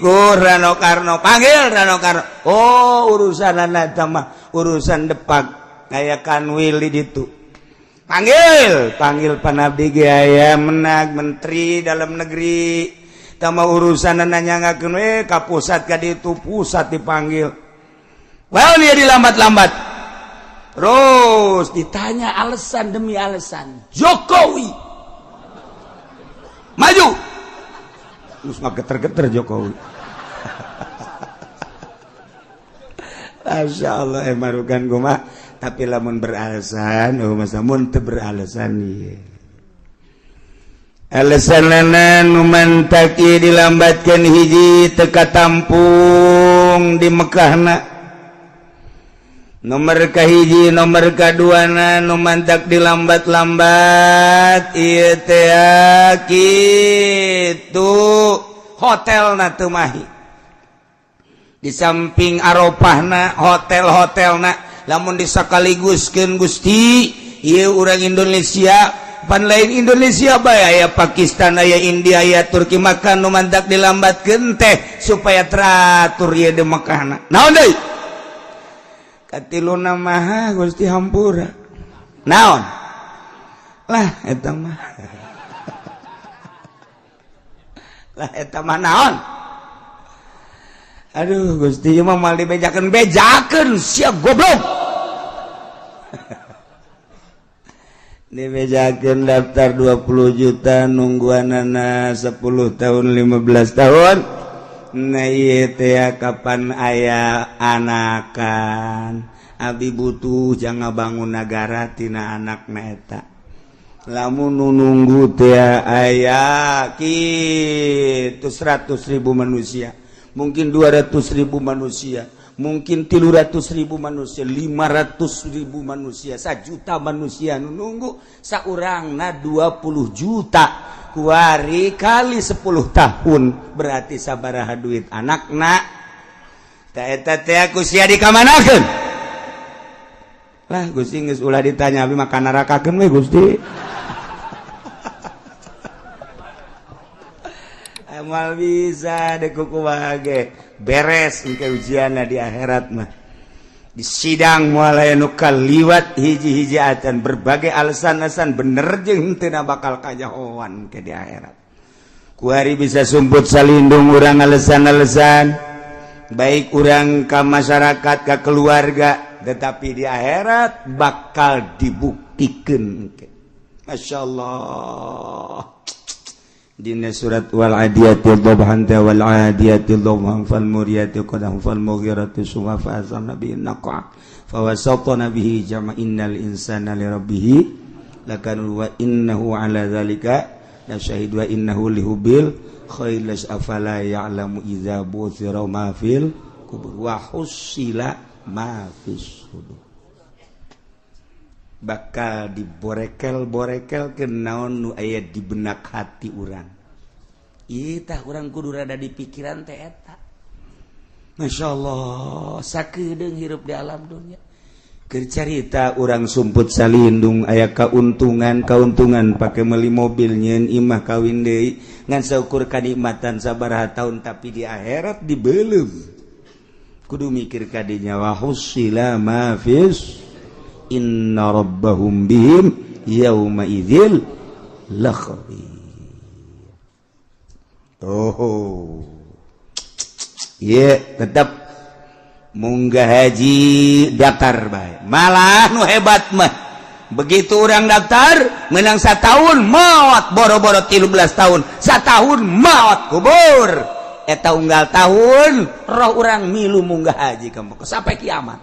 ku Rano Karno, panggil Rano Karno. Oh, urusanana eta mah urusan Depag aya kanwil di ditu. Panggil, panggil panabdi ge aya menag menteri dalam negeri. Tama urusan nanya ngakeun we ka pusat ka ditu, pusat dipanggil. Well, dia dilambat-lambat. Terus ditanya alasan demi alasan. Jokowi maju. Terus mah geter-geter Jokowi. Masya Allah emarukan gua mah. Tapi lamun beralasan, oh masa mun teu beralasan ieu. Alasanana nu mantak ieu dilambatkeun hiji teu katampung di Mekahna. Nomor kahiji, nomor kaduana nu mantak dilambat-lambat ieu teh kitu hotelna teu mahi. Di samping Arafahna hotel-hotelna lamun disakaliguskeun Gusti ieu urang Indonesia pan lain Indonesia bae aya Pakistan aya India aya Turki maka nu mantak dilambatkeun teh supaya teratur ieu di Mekahna. Naon deui? Katiluna mah Gusti hampura. Naon? Lah eta mah. Lah eta mah naon? Aduh Gusti ieu mah moal dibejakeun bejakeun sia goblok. Dibejakeun daftar 20 juta nungguanana 10 tahun 15 tahun. Nah ieu teh kapan aya anakan. Abi butuh jangan bangun nagara tina anakna eta. Lamun nu nunggu teh aya kitu 100.000 manusia, mungkin 200.000 manusia, mungkin 300.000 manusia, 500.000 manusia, 1 juta manusia nu nunggu saurangna 20 juta kuari kali 10 tahun berarti sabaraha duit anakna. Ta eta teh ku sia dikamanakeun? Lah Gusti geus ulah ditanya abi mah kanarakakeun we Gusti. Amal bisa deh kuku ge beres engke ujianna di akhirat mah. Di sidang moal aya nu kaliwat hiji-hiji acan berbagai alasan-alasan bener jeung teu bakal kajahoan ke di akhirat. Kuari bisa sumput salindung urang alasan-alasan baik urang ka masyarakat ka keluarga tetapi di akhirat bakal dibuktikan. Masya Allah. Dina surat wal adiyati dhabhan wal adiyati dhabhan fal muriyati qadam fal mughirati subha fa asarna bihi naqa fa wasatna bihi jama innal insana li rabbih lakanu wa innahu ala zalika la syahid wa innahu lihubil khair afala ya'lamu idza buthira ma fil kubur wa husila ma fis sudur. Bakal diborekel-borekel ke naon nu aya di benak hati urang. Ieu tah urang kudu rada di pikiran teh eta. Masyaallah, sakedeung hirup di alam dunia. Keur carita urang sumput salindung aya kauntungan-kauntungan pake meuli mobil nyeun imah kawin deui ngan saukur kanikmatan sabaraha taun tapi di akhirat dibeuleum. Kudu mikir ka dinya wa husila ma fis inna rabbahum bihim yauma idzil lakhabir. Oh. Ye, tetap munggah haji daftar bae. Malah nu hebat mah. Begitu orang daftar menang setahun maot boro-boro 13 tahun, setahun maot kubur. Eta unggal tahun roh urang milu munggah haji ka Mekah sampai kiamat.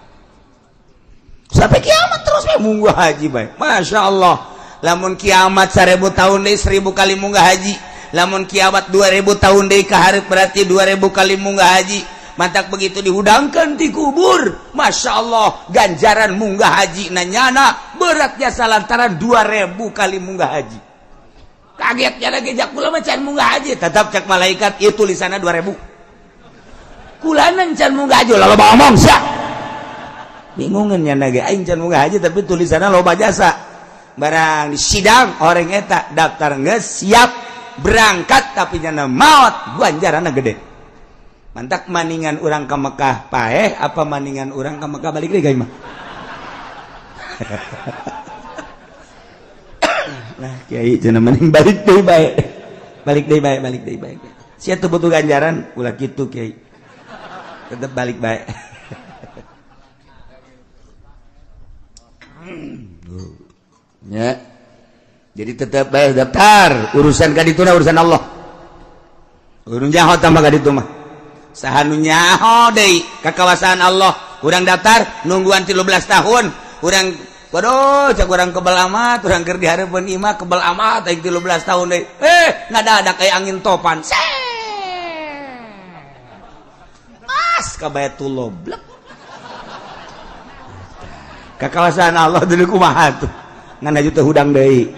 Sampai kiamat terus bae munggah haji bae. Masya Allah. Lamun kiamat 1000 tahun deui 1000 kali munggah haji. Lamun kiamat 2000 tahun deui ka hareup berarti 2000 kali munggah haji. Mantak begitu dihudangkan di kubur, Masya Allah ganjaran munggah haji nanyana berat jasa lantaran 2000 kali munggah haji. Kagetnya lagi jak kula mah can munggah haji, tetap cek malaikat ieu tulisanna 2000. Kulanan can munggah haji loba omong sia. Bingungan nya ge aing can munggah haji tapi tulisanna loba jasa. Barang di sidang orang eta daftar geus siap berangkat tapi nyana maot ganjaranna gede. Mantak maningan urang ke Mekah paeh apa maningan urang ke Mekah balik deui mah. Lah kiai cenah maning balik deui bae. Balik deui bae, balik deui bae. Sia teu butuh ganjaran ulah kitu kiai. Tetep balik bae. Ya. Jadi tetep bae daftar, urusan ka dituna urusan Allah. Urun nyaho tambah ka ditu mah. Saha nu nyaho deui ka kawasan Allah. Urang daftar nungguan 13 tahun. Urang waduh cak urang kebel amat, urang keur dihareupeun imah kebel amat aing 13 tahun deui. Ngadadak kayak angin topan. Pas ka Baitullah blek. Ka kawasan Allah deui kumaha tuh. Ngan aju teu hudang deui.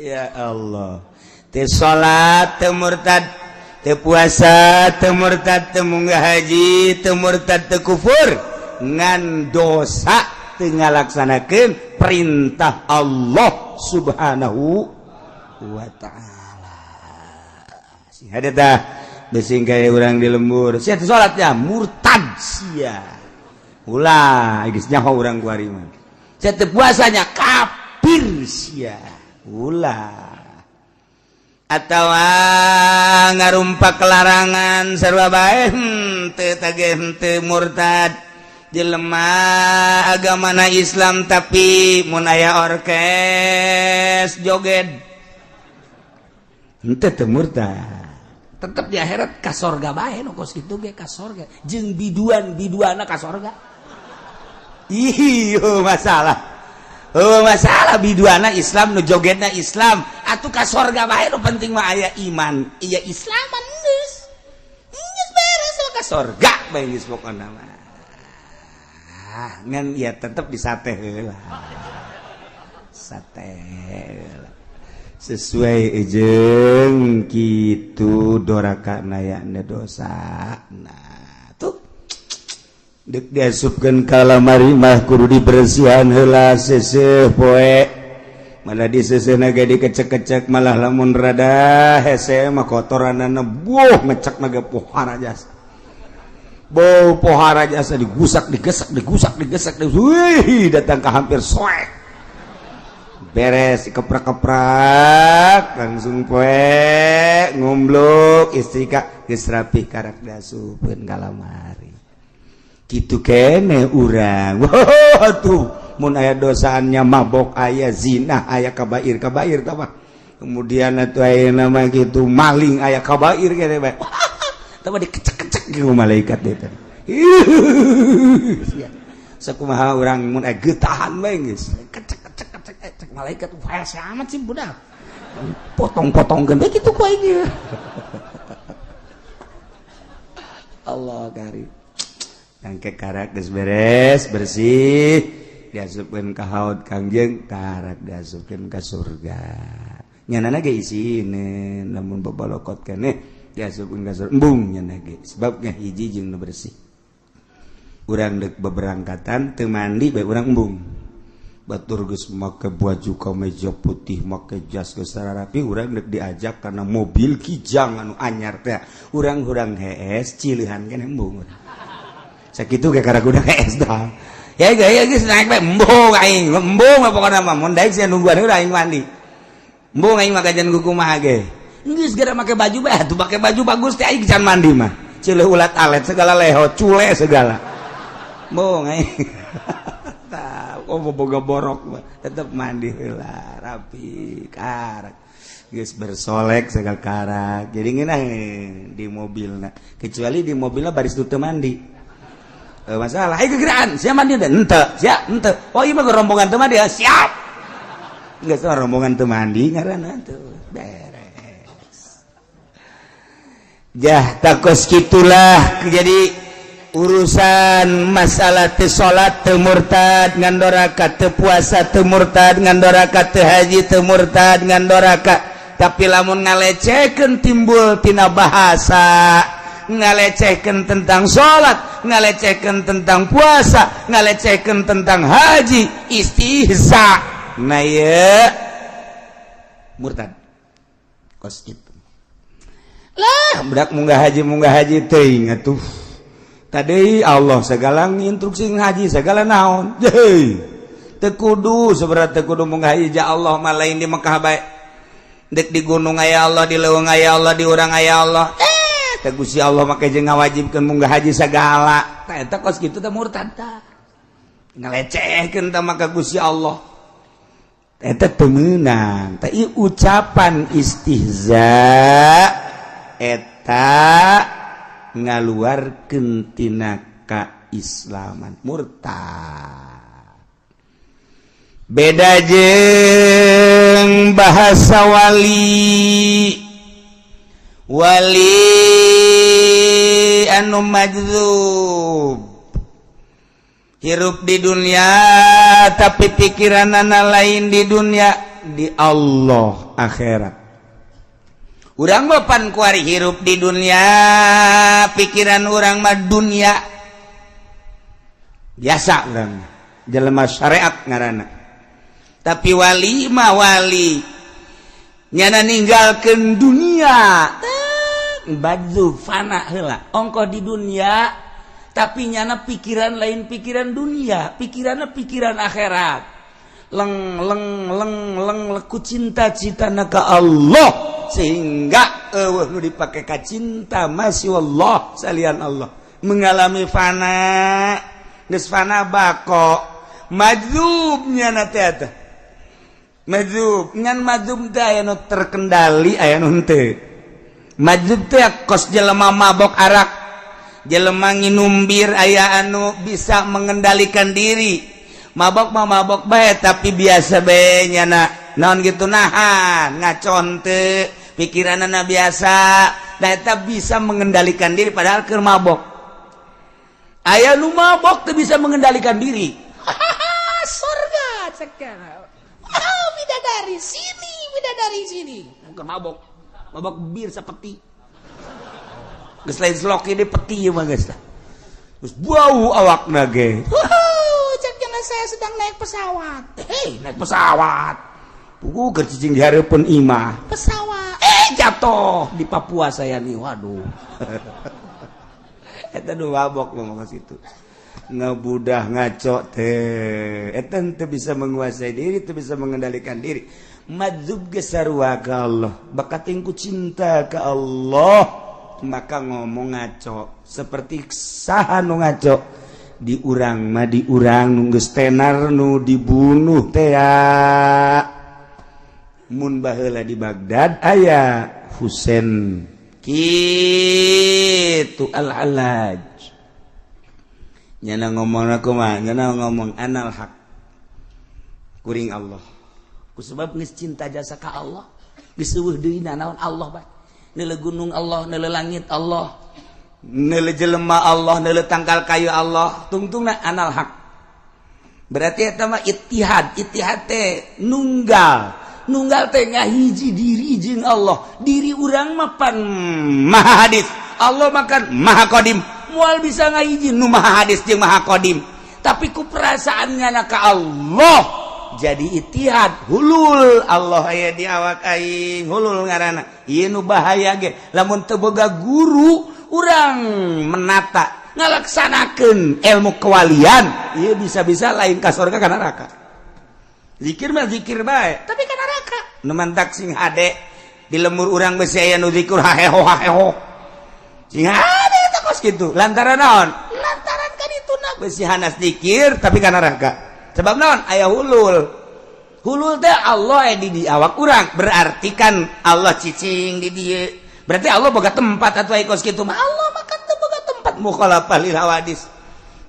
Ya Allah. Teu salat teu murtad, teu puasa teu murtad, teu munggah haji teu murtad, teu kufur, ngan dosa teu ngalaksanakeun perintah Allah Subhanahu wa ta'ala. Si hade tah beusi gawe urang di lembur, sia teu salatnya murtad sia. Ulah geus nyaho urang kuari mah. Sia teu puasanya kafir sia. Ulah. Atau ngarumpak larangan sarua bae henteu tage henteu murtad. Jelema agamana Islam tapi mun aya orkes joget henteu teu murtad. Tetep di akhirat ka sorga bae nu kos kitu ge ka sorga jeung biduan-biduana ka sorga. Ih, masalah. Oh, masalah biduana Islam nu jogetna Islam atuh ka sorga bae nu penting mah aya iman iya Islaman geus geus beres ka sorga bae geus pokona mah. Ngan ya tetep disate heula. Sate heula. Sesuai jeung kitu doraka nayana dosa. Nah, tuh dek diasupkeun ka lamari mah kudu dibersihan heula seuseuh poe. Malah diseuseuna ge dikecek-kecek malah lamun rada hese mah kotoranana buh ngecek naga pohara jasa. Bau pohara jasa digusak digesak digusak digesak wih datang ke hampir soek. Beres keprak-keprak langsung poe ngumbluk istri ka geus rapih karak diasupkeun ka lamari. Kitu kene urang. Wah tuh Mun aya dosaannya mabok, aya zina, aya kabair kabair tah. Kemudian atuh aya nama gitu maling, aya kabair gitu bae. Tah, dikecek-kecek gitu malaikat itu. Sakumaha urang mun aya getahan bae geus kecek kecek kecek kecek malaikat, hese amat sih budak, potong-potongkeun bae kitu ku aing. Allah kari. Engke karak geus beres bersih, diasupkeun ka haud Kangjeng, karak diasupkeun ka surga. Nyanana ge isine, lamun babalokot keneh diasupkeun ka surga, embung nyana ge, sebab hiji jeung nu bersih. Urang dek beberangkatan teu mandi bae urang embung. Batur geus make baju kemeja putih, make jas geus rapi, urang dek diajak karena mobil Kijang anu anyar teh, urang hurang hees cilihan keneh, embung. Sakitu ge karaguna hees dah ya ya geus naik bae, embung aing, embung pokona mah. Mun daek sia nungguan heula, aing mandi, embung aing mah kajian kumaha ge. Geus gara make baju bae atuh, make baju bagus teh aing can mandi mah cileuh ulat alet segala, leho cule segala, embung aing. Oh, boga borok mah tetep mandi heula rapi, karak geus bersolek segala karak, jadi ngeunah di mobilna. Kecuali di mobilna baris teu mandi, masalah. Ayo gegeraan sia mandi teh henteu, sia henteu. Oh, ieu mah rombongan teu mandi ya, siap. Geus rombongan teu mandi ngaranna tuh beres. Jah, takos kitulah. Jadi urusan masalah teu salat teu murtad ngan doraka, teu puasa teu murtad ngan doraka, teu haji teu murtad ngan doraka. Tapi lamun ngalecehkeun, timbul tina bahasa, ngalecehkeun tentang salat, ngalecehkeun tentang puasa, ngalecehkeun tentang haji, istihza, nah ye murtad kos itu lah. Budak munggah haji, munggah haji teuing atuh. Tadi Allah segala instruksi haji segala naon. Hei, teu kudu seberat, teu kudu munggah haji. Ja Allah mah lain di Mekah bae, dek di gunung aya Allah, di leuweung aya Allah, di urang aya Allah. Teh Gusti Allah make jeung ngawajibkeun munggah haji segala. Tah, eta kos kitu teh murtad tah, ngalecehkeun tah maka Gusti Allah. Eta teu meunang tah ieu ucapan istihza, eta ngaluarkeun tina kaislaman, murtad. Beda jeung bahasa wali, wali anu majzub, hirup di dunia tapi pikiranana lain di dunia, di Allah, akhirat. Urang mah pan kuari hirup di dunia, pikiran urang mah dunia biasa, urang jelema syariat ngaranna. Tapi wali mah wali nyana ninggalkeun dunia, baju fana heula ongkoh di dunia, tapi nyana pikiran lain pikiran dunia, pikirannya pikiran akhirat. Leng leng leng leng leku cinta-cita ka Allah, sehingga eueuh nu dipake ka cinta masih Allah, salian Allah. Mengalami fana, geus fana bako, majzubnya na teh eta majzub. Ngan majzub teh aya nu terkendali, aya nu henteu. Majzub teh kos jelema mabok arak, jelema nginum bir, aya anu bisa mengendalikan diri. Mabok mah mabok bae, tapi biasa bae nyana, naon gitu, nahan ngacon teu, pikiranana biasa. Nah, eta bisa mengendalikan diri padahal keur mabok. Aya nu mabok teu bisa mengendalikan diri. Surga sekarang. Wow, bidadari sini, bidadari sini. Bukan mabok, mabok bir sepeti. Geus lain slok ini, peti mah geus lah. Geus bau awakna ge. Cek jangan, saya sedang naik pesawat. Hei, naik pesawat. Pugu keur cicing di hareupeun imah. Pesawat. Eh, jatuh di Papua saya nih. Waduh. Eta nu mabok mah itu. Ngabudah ngaco teh. Eta teu bisa menguasai diri, teu bisa mengendalikan diri. Majzub ge sarua ka Allah. Bakating ku cinta ka Allah, maka ngomong ngaco. Seperti saha nu ngaco? Di urang mah, di urang nu geus tenar nu dibunuh teh mun baheula di Baghdad aya Husain kitu, Al-Hallaj. Nyana ngomong aku mah, nyana ngomong anal haq, kuring Allah, ku sebab geus cinta jasa ka Allah, geus euweuh deui naon, Allah bae. Neuleu gunung Allah, neuleu langit Allah, neuleu jelema Allah, neuleu tangkal kayu Allah, tungtungna anal haq. Berarti eta mah ittihad. Ittihad teh nunggal, nunggal teh ngahiji diri jeung Allah. Diri urang mah pan maha hadis, Allah makan maha qadim, moal bisa ngahiji nu maha hadis jeung maha qadim. Tapi ku perasaannya ka Allah jadi ittihad, hulul, Allah aya di awak aing, hulul ngaranna. Ieu nu bahaya ge lamun teu boga guru urang menata ngalaksanakeun ilmu kewalian, ieu bisa-bisa lain ka surga, ka neraka. Zikir mah zikir bae, tapi ka neraka. Nu mantak sing hade di lemur urang besi aya nu zikir haheho haheho, sing hade eta kos kitu. Lantaran naon? Lantaran kan itu na besi hanas zikir tapi ka neraka. Sebab naon? Aya hulul. Hulul teh Allah di awak urang, berarti kan Allah cicing di dieu, berarti Allah boga tempat atau kos kitu mah. Allah makan teu boga tempat, mukhalafah lil hawadis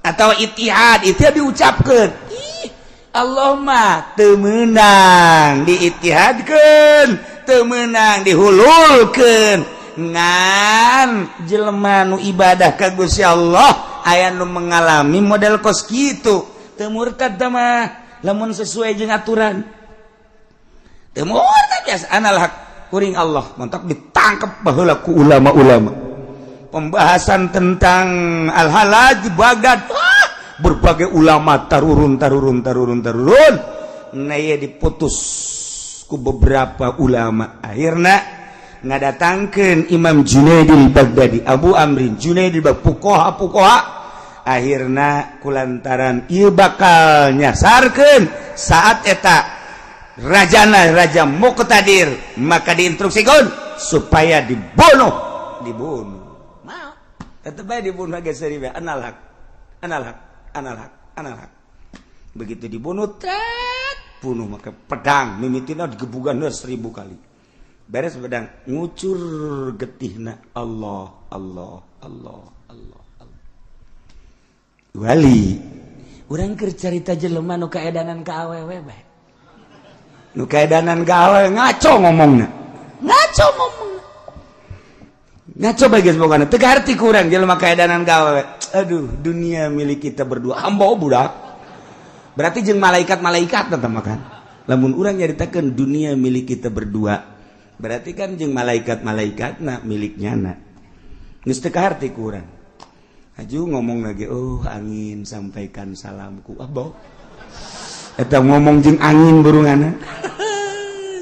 atau ittihad. Itu diucapkeun, ih, Allah mah teu meunang diittihadkeun, teu meunang dihululkeun. Ngan jelema nu ibadah ka Gusti Allah aya nu mengalami model kos kitu, teu murtad mah lamun sesuai jeung aturan, teu murtad. Biasa anal haq, kuring Allah. Mantak ditangkap baheula ku ulama-ulama, pembahasan tentang Al-Hallaj di Baghdad. Wah, berbagai ulama tarurun tarurun tarurun tarurun. Nah, ya diputus ku beberapa ulama, akhirnya ngadatangkeun Imam Junaidil Baghdadi, Abu Amrin Junaidil Baghdadi, fuqaha fuqaha. Akhirna kulantaran ieu bakal nyasarkeun saat eta rajana raja Muqtadir, maka diinstruksikan supaya dibunuh. Dibunuh mau tetep bae dibunuh geus seuri bae, anal haq, anal haq, anal haq, anal haq. Begitu dibunuh, tet, bunuh maka pedang mimitina digebugan 1000 kali, beres pedang ngucur getihna, Allah, Allah, Allah, Allah, Allah. Wali urang keur carita jelema nu kaedanan ka awewe bae, nu kaedanan ka awewe ngaco ngomongna, ngaco ngomongna, ngaco bae geus. Pokona teu kaharti ku urang jelema kaedanan ka awewe. Aduh, dunia milik kita berdua, hamba budak, berarti jeung malaikat-malaikat tetep makan. Lamun urang nyaritakeun dunia milik kita berdua, berarti kan jeung malaikat-malaikat na miliknya na. Geus teu kaharti ku urang. Aju ngomong lagi, "Oh angin, sampaikan salamku." Abo eta ngomong jeung angin burungana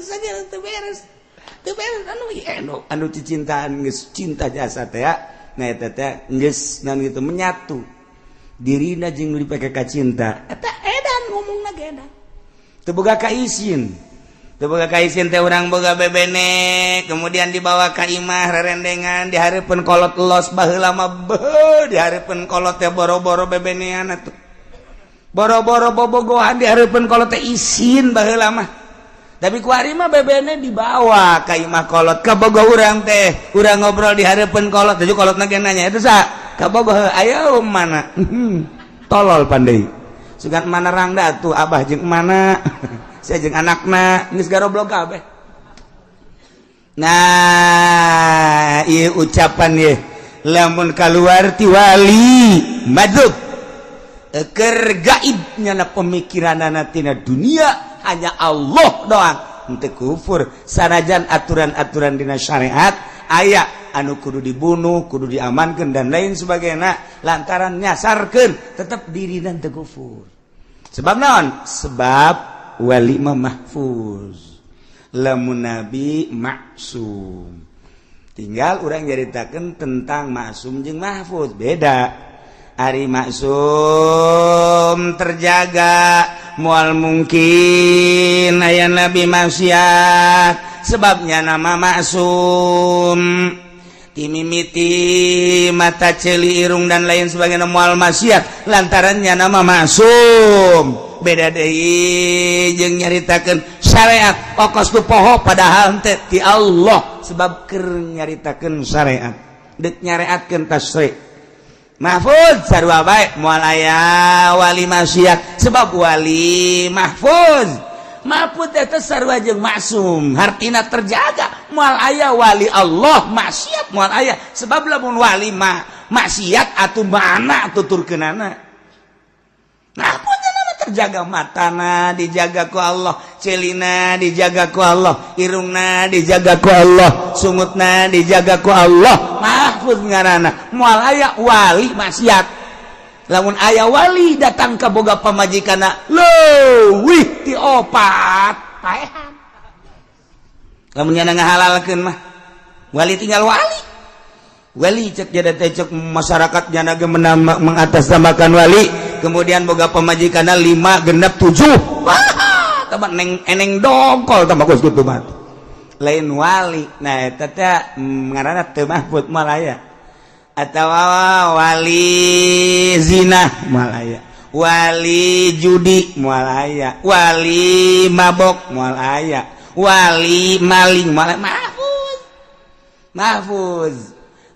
sagala teu beres, teu beres. Anu anu anu cicintaan geus cinta jasa teh ya. Nah, eta teh geus naon gitu, menyatu dirina jeung nu dipake ka cinta. Eta edan ngomongna ge, edan teu boga kaisin, teu boga kaisin teh. Urang boga bebene, kemudian dibawa ka imah, rerendengan di hareupeun kolot los. Baheula mah beuh, di hareupeun kolot teh boro-boro bebenean atuh, boro-boro bobogohan, di hareupeun kolot teh isin baheula mah. Tapi kuari mah bebene dibawa ka imah kolot, ka bogo urang teh, urang ngobrol di hareupeun kolot. Jadi kolot ge nanya, "Itu sa kabogoh ayo mana?" Tolol pandai sugan mana rangda tuh, abah jeung mana, saya jeung anakna geus garoblok kabeh. Nah, ieu ucapan ye lamun keluar ti wali madzub keur gaibnya na pemikiranana tina dunia hanya Allah doang, henteu kufur sanajan aturan-aturan dina syariat aya anu kudu dibunuh, kudu diamankan, dan lain sebagainya, lantaran nyasarkeun tetap diri dan teu kufur. Sebab naon? Sebab wali mah mahfuz, lamun nabi maksum. Tinggal orang nyaritakeun tentang maksum jeung mahfuz beda. Ari maksum terjaga, mual mungkin aya nabi maksiat, sebabnya nama maksum. Timimiti mata, celi, irung, dan lain sebagainya moal maksiat lantarannya nama maksum. Beda deui jeung nyaritakeun syariat, okos tu poho padahal teh ti Allah, sebab keur nyaritakeun syariat, deuk nyareatkeun tasyri'. Mahfuz sarua bae, moal aya wali maksiat sebab wali mahfuz. Mahfuz eta sarua jeung maksum, hartina terjaga. Moal aya wali Allah maksiat, moal aya, sebab lamun wali mah maksiat atuh mana tuturkeunana. Mahfuz nama terjaga, matana dijaga ku Allah, celina dijaga ku Allah, irungna dijaga ku Allah, sungutna dijaga ku Allah. Mahfuz ngaranna, moal aya wali maksiat. Lamun aya wali datang ke boga pamajikanna leuwih ti opat, paehan. Lamun nyana ngahalalkeun mah wali tinggal wali. Wali cek jadi teh, cek masyarakat nyana ge mengatasnamakan wali, kemudian boga pamajikanna lima, genep, tujuh, wah, tambah neng eneng dongkol, tambah geus kitu mah lain wali. Nah, eta teh ngaranna teu mahfud, moal aya. Atau wali zina moal aya, wali judi moal aya, wali mabok moal aya, wali maling moal. Mahfuz, mahfuz.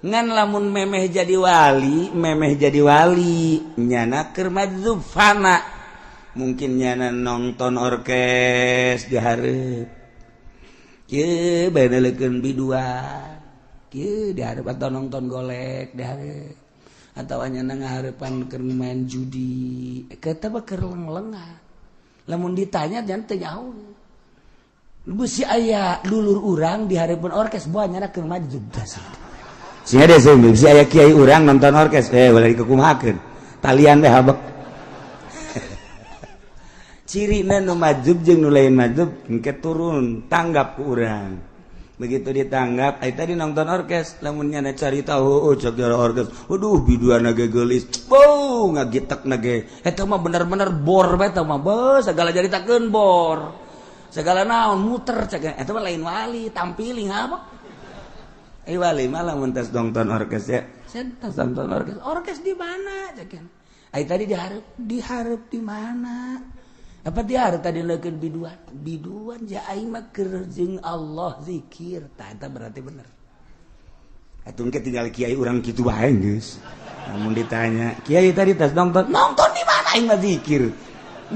Ngan lamun memeh jadi wali, memeh jadi wali nyana keur majzub fana, mungkin nyana nonton orkes di hareup kieu bae, neulekeun biduan kieu di hareup, atau nonton golek di hareup, atau nyana ngahareupan keur main judi, eta mah keur leng-lengan. Lamun ditanya jangan teu nyaho. Bisi aya dulur urang di hareupeun orkes, buah nyana keur majzub. Sehingga deh, bisi aya kiai urang nonton orkes, eh, boleh dikukumahakeun talian teh habek. Cirina nu majzub jeung nu lain majzub engke turun tanggap ku urang. Begitu ditanggap, ay tadi nonton orkes, lamun nyana cari tahu, oh, cek jara orkes, waduh, biduan ge geulis, bau ngagitek nage, eta mah bener-bener bor bae eta mah, beuh, segala jaritakeun bor, segala naon muter cek. Eta mah lain wali, tampiling apa. Eh, wali malah mun tes nonton orkes ya, saya tes nonton orkes. Orkes di mana cek? Ay tadi diharap, diharap di mana? Apa diharap tadi leukeun biduan? Biduan ja, aing mah keur jeung Allah zikir. Tah, eta berarti bener. Atuh engke tinggal kiai urang kitu bae geus. Lamun ditanya, kiai tadi tes nonton, nonton di mana? Aing mah zikir.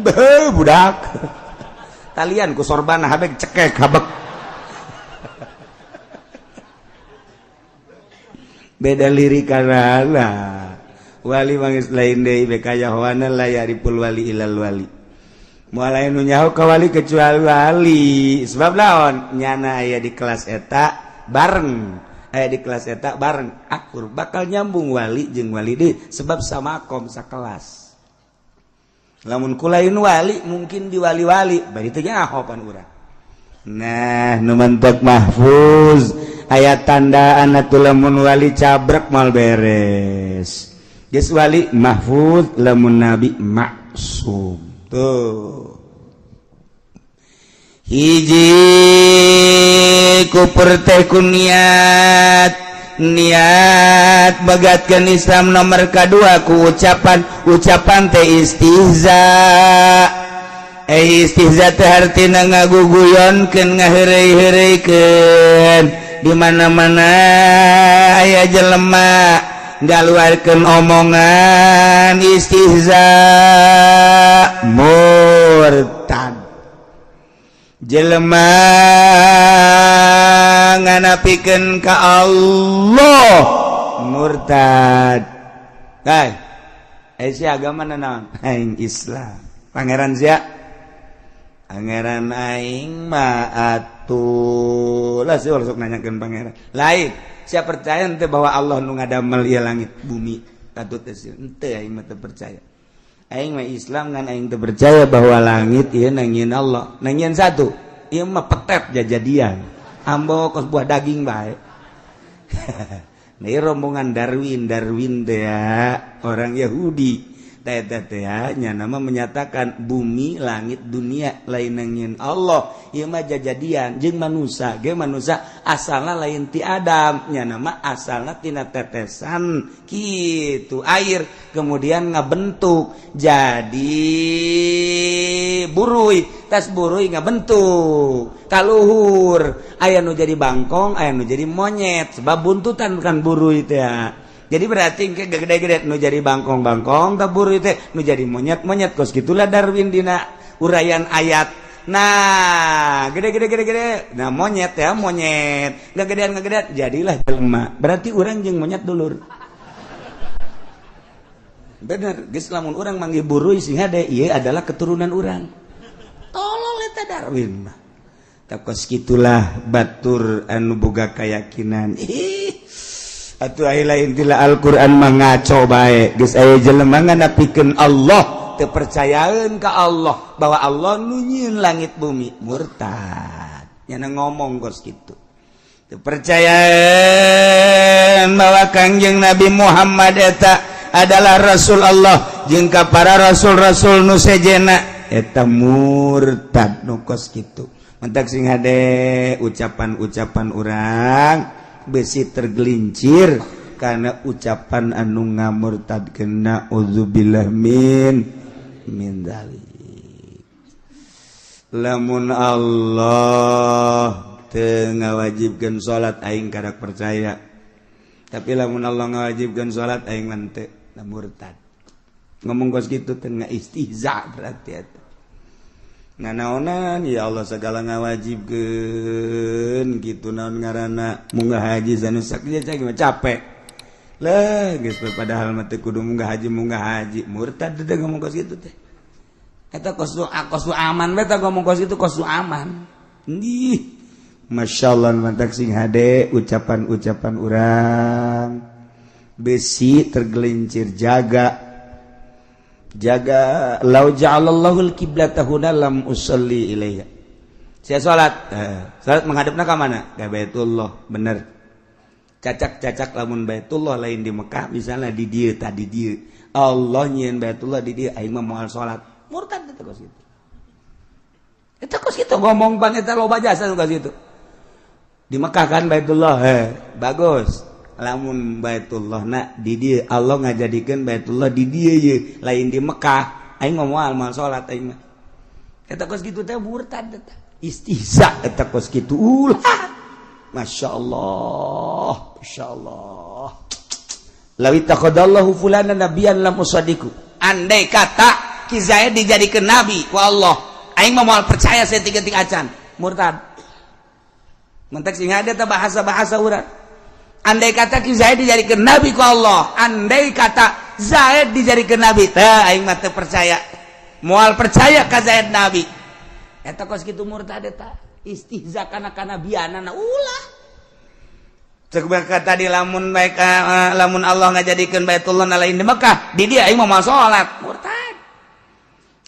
Beuh, budak. Talian ku sorban habek, cekek habek. Beda lirik karena wali mangis lain deui, bekayahoana la yariful wali ilal wali, moal lain nu nyaho ka wali kecuali wali. Sebab naon? Nyana aya di kelas eta bareng, aya di kelas eta bareng, akur, bakal nyambung wali jeung wali deui, sebab sama kom, sakelas. Lamun kulain wali mungkin di wali-wali bari teu nyaho pan urang. Nah, nu mentek mahfuz aya tanda atuh lamun wali cabrek mal beres geus wali mahfuz, lamun nabi maksum. Tuh, hiji kupur teh ku niat, niat begatkeun Islam. Nomor kedua ku ucapan, ucapan teh istihza. Eh, istihza teh hartina ngaguguyonkeun, ngaheureuy-heureuikeun. Di mana-mana aya jelema ngaluarkeun omongan istihza, murtad. Jelema nganapikeun ka Allah, murtad. Hai, eh, si agama naon? Aing Islam. Pangeran sia? Pangeran aing mah atuh lah sih sok nanyakeun pangeran lain. Siapa percaya ente bahwa Allah nu ngadamel ieu langit bumi? Atuh teh ente, aing mah teu percaya. Aing mah Islam, ngan aing teu percaya bahwa langit ieu nangieun Allah, nangieun satu ieu mah petet jajadian, ambo kos buah daging bae. Nah, rombongan Darwin. Darwin teh ya orang Yahudi. Nya nama menyatakan bumi, langit, dunia lain nyieun Allah. Ieu mah jajadian. Jeung manusia ge, manusia asalna lain ti Adam. Nya nama asalna tina tetesan kitu air, kemudian ngabentuk jadi buruy. Tas buruy ngabentuk kaluhur, aya nu jadi bangkong, aya nu jadi monyet, sebab buntutan kan buruy teh. Jadi berarti ke gede-gede nu jadi bangkong-bangkong, tak buruy teh nu jadi monyet-monyet. Kos gitulah Darwin dina uraian ayat. Nah, gede-gede gede-gede, nah monyet ya, monyet nggak gedean gedean jadilah jelema. Berarti urang jeung monyet dulur. Bener geus, lamun urang manggil buruy sing hade, ieu adalah keturunan urang. Tolol eta Darwin mah. Tak kos gitulah batur anu boga keyakinan. Ih atuh, ai lain tila Al-Qur'an mah ngaco bae. Geus aya jelema nganapikeun Allah, teu percayaeun ka Allah bahwa Allah nu nyieun langit bumi, murtad. Nyana ngomong kos kitu. Teu percayaeun bahwa Kangjeng Nabi Muhammad eta adalah Rasul Allah jeung ka para rasul-rasul nu sejena, eta murtad nu kos kitu. Mentak sing hade ucapan-ucapan urang, besi tergelincir karena ucapan anu ngamurtadkeun. Naudzubillah min min dzalik. Lamun Allah teu ngawajibkeun salat, aing kadak percaya, tapi lamun Allah ngawajibkeun salat, aing mah teu. Murtad ngomong kos kitu teh, istihza berarti eta. Nganaonan ya Allah segala ngawajibkeun gitu, naon ngaranna, munggah haji sanusak dia capek lah geus, padahal mah teu kudu munggah haji, munggah haji. Murtad teh ngomong kos kitu teh. Eta kos kos aman beta ngomong kos itu, kos aman. Ih, Masya Allah, mantak sing hade ucapan-ucapan urang, besi tergelincir. Jaga jaga. Lau ja'alallahu al-qiblata huna lam usalli ilaiha. Saya salat, salat menghadapna ka mana? Ka Baitullah. Bener. Cacak-cacak lamun Baitullah lain di Mekah, misalnya di dieu, tadi dieu Allah nyieun Baitullah di dieu, aing mah moal salat. Murtad eta kos kitu. Eta kos kitu ngomong bang, eta loba jasa kos kitu. Di Mekah kan Baitullah, bagus. Lamun Baitullah nak di dieu, Allah ngajadikeun Baitullah di dieu ye, lain di Mekah, aing mah moal moal salat aing mah. Eta kos kitu teh murtad eta. Istihza eta kos kitu. Ulah. Masya Allah, Masya Allah. Law ittakhadallahu fulana nabiyan lam usaddiqu. Andai kata Ki Zaid dijadikan nabi ku Allah, aing mah moal percaya saeutik-eutik acan. Murtad. Mentek sing ada bahasa-bahasa urang. Andai kata Ki Zaid dijadikan nabi ku Allah, andai kata Zaid dijadikan nabi, teh aing mah teu percaya. Moal percaya ka Zaid nabi. Eta kos kitu murtad eta. Istihza kana kanabianana ulah. Cek tadi, lamun baik, lamun Allah ngajadikeun Baitullah lain di Mekah, di dia aing mah moal salat, murtad.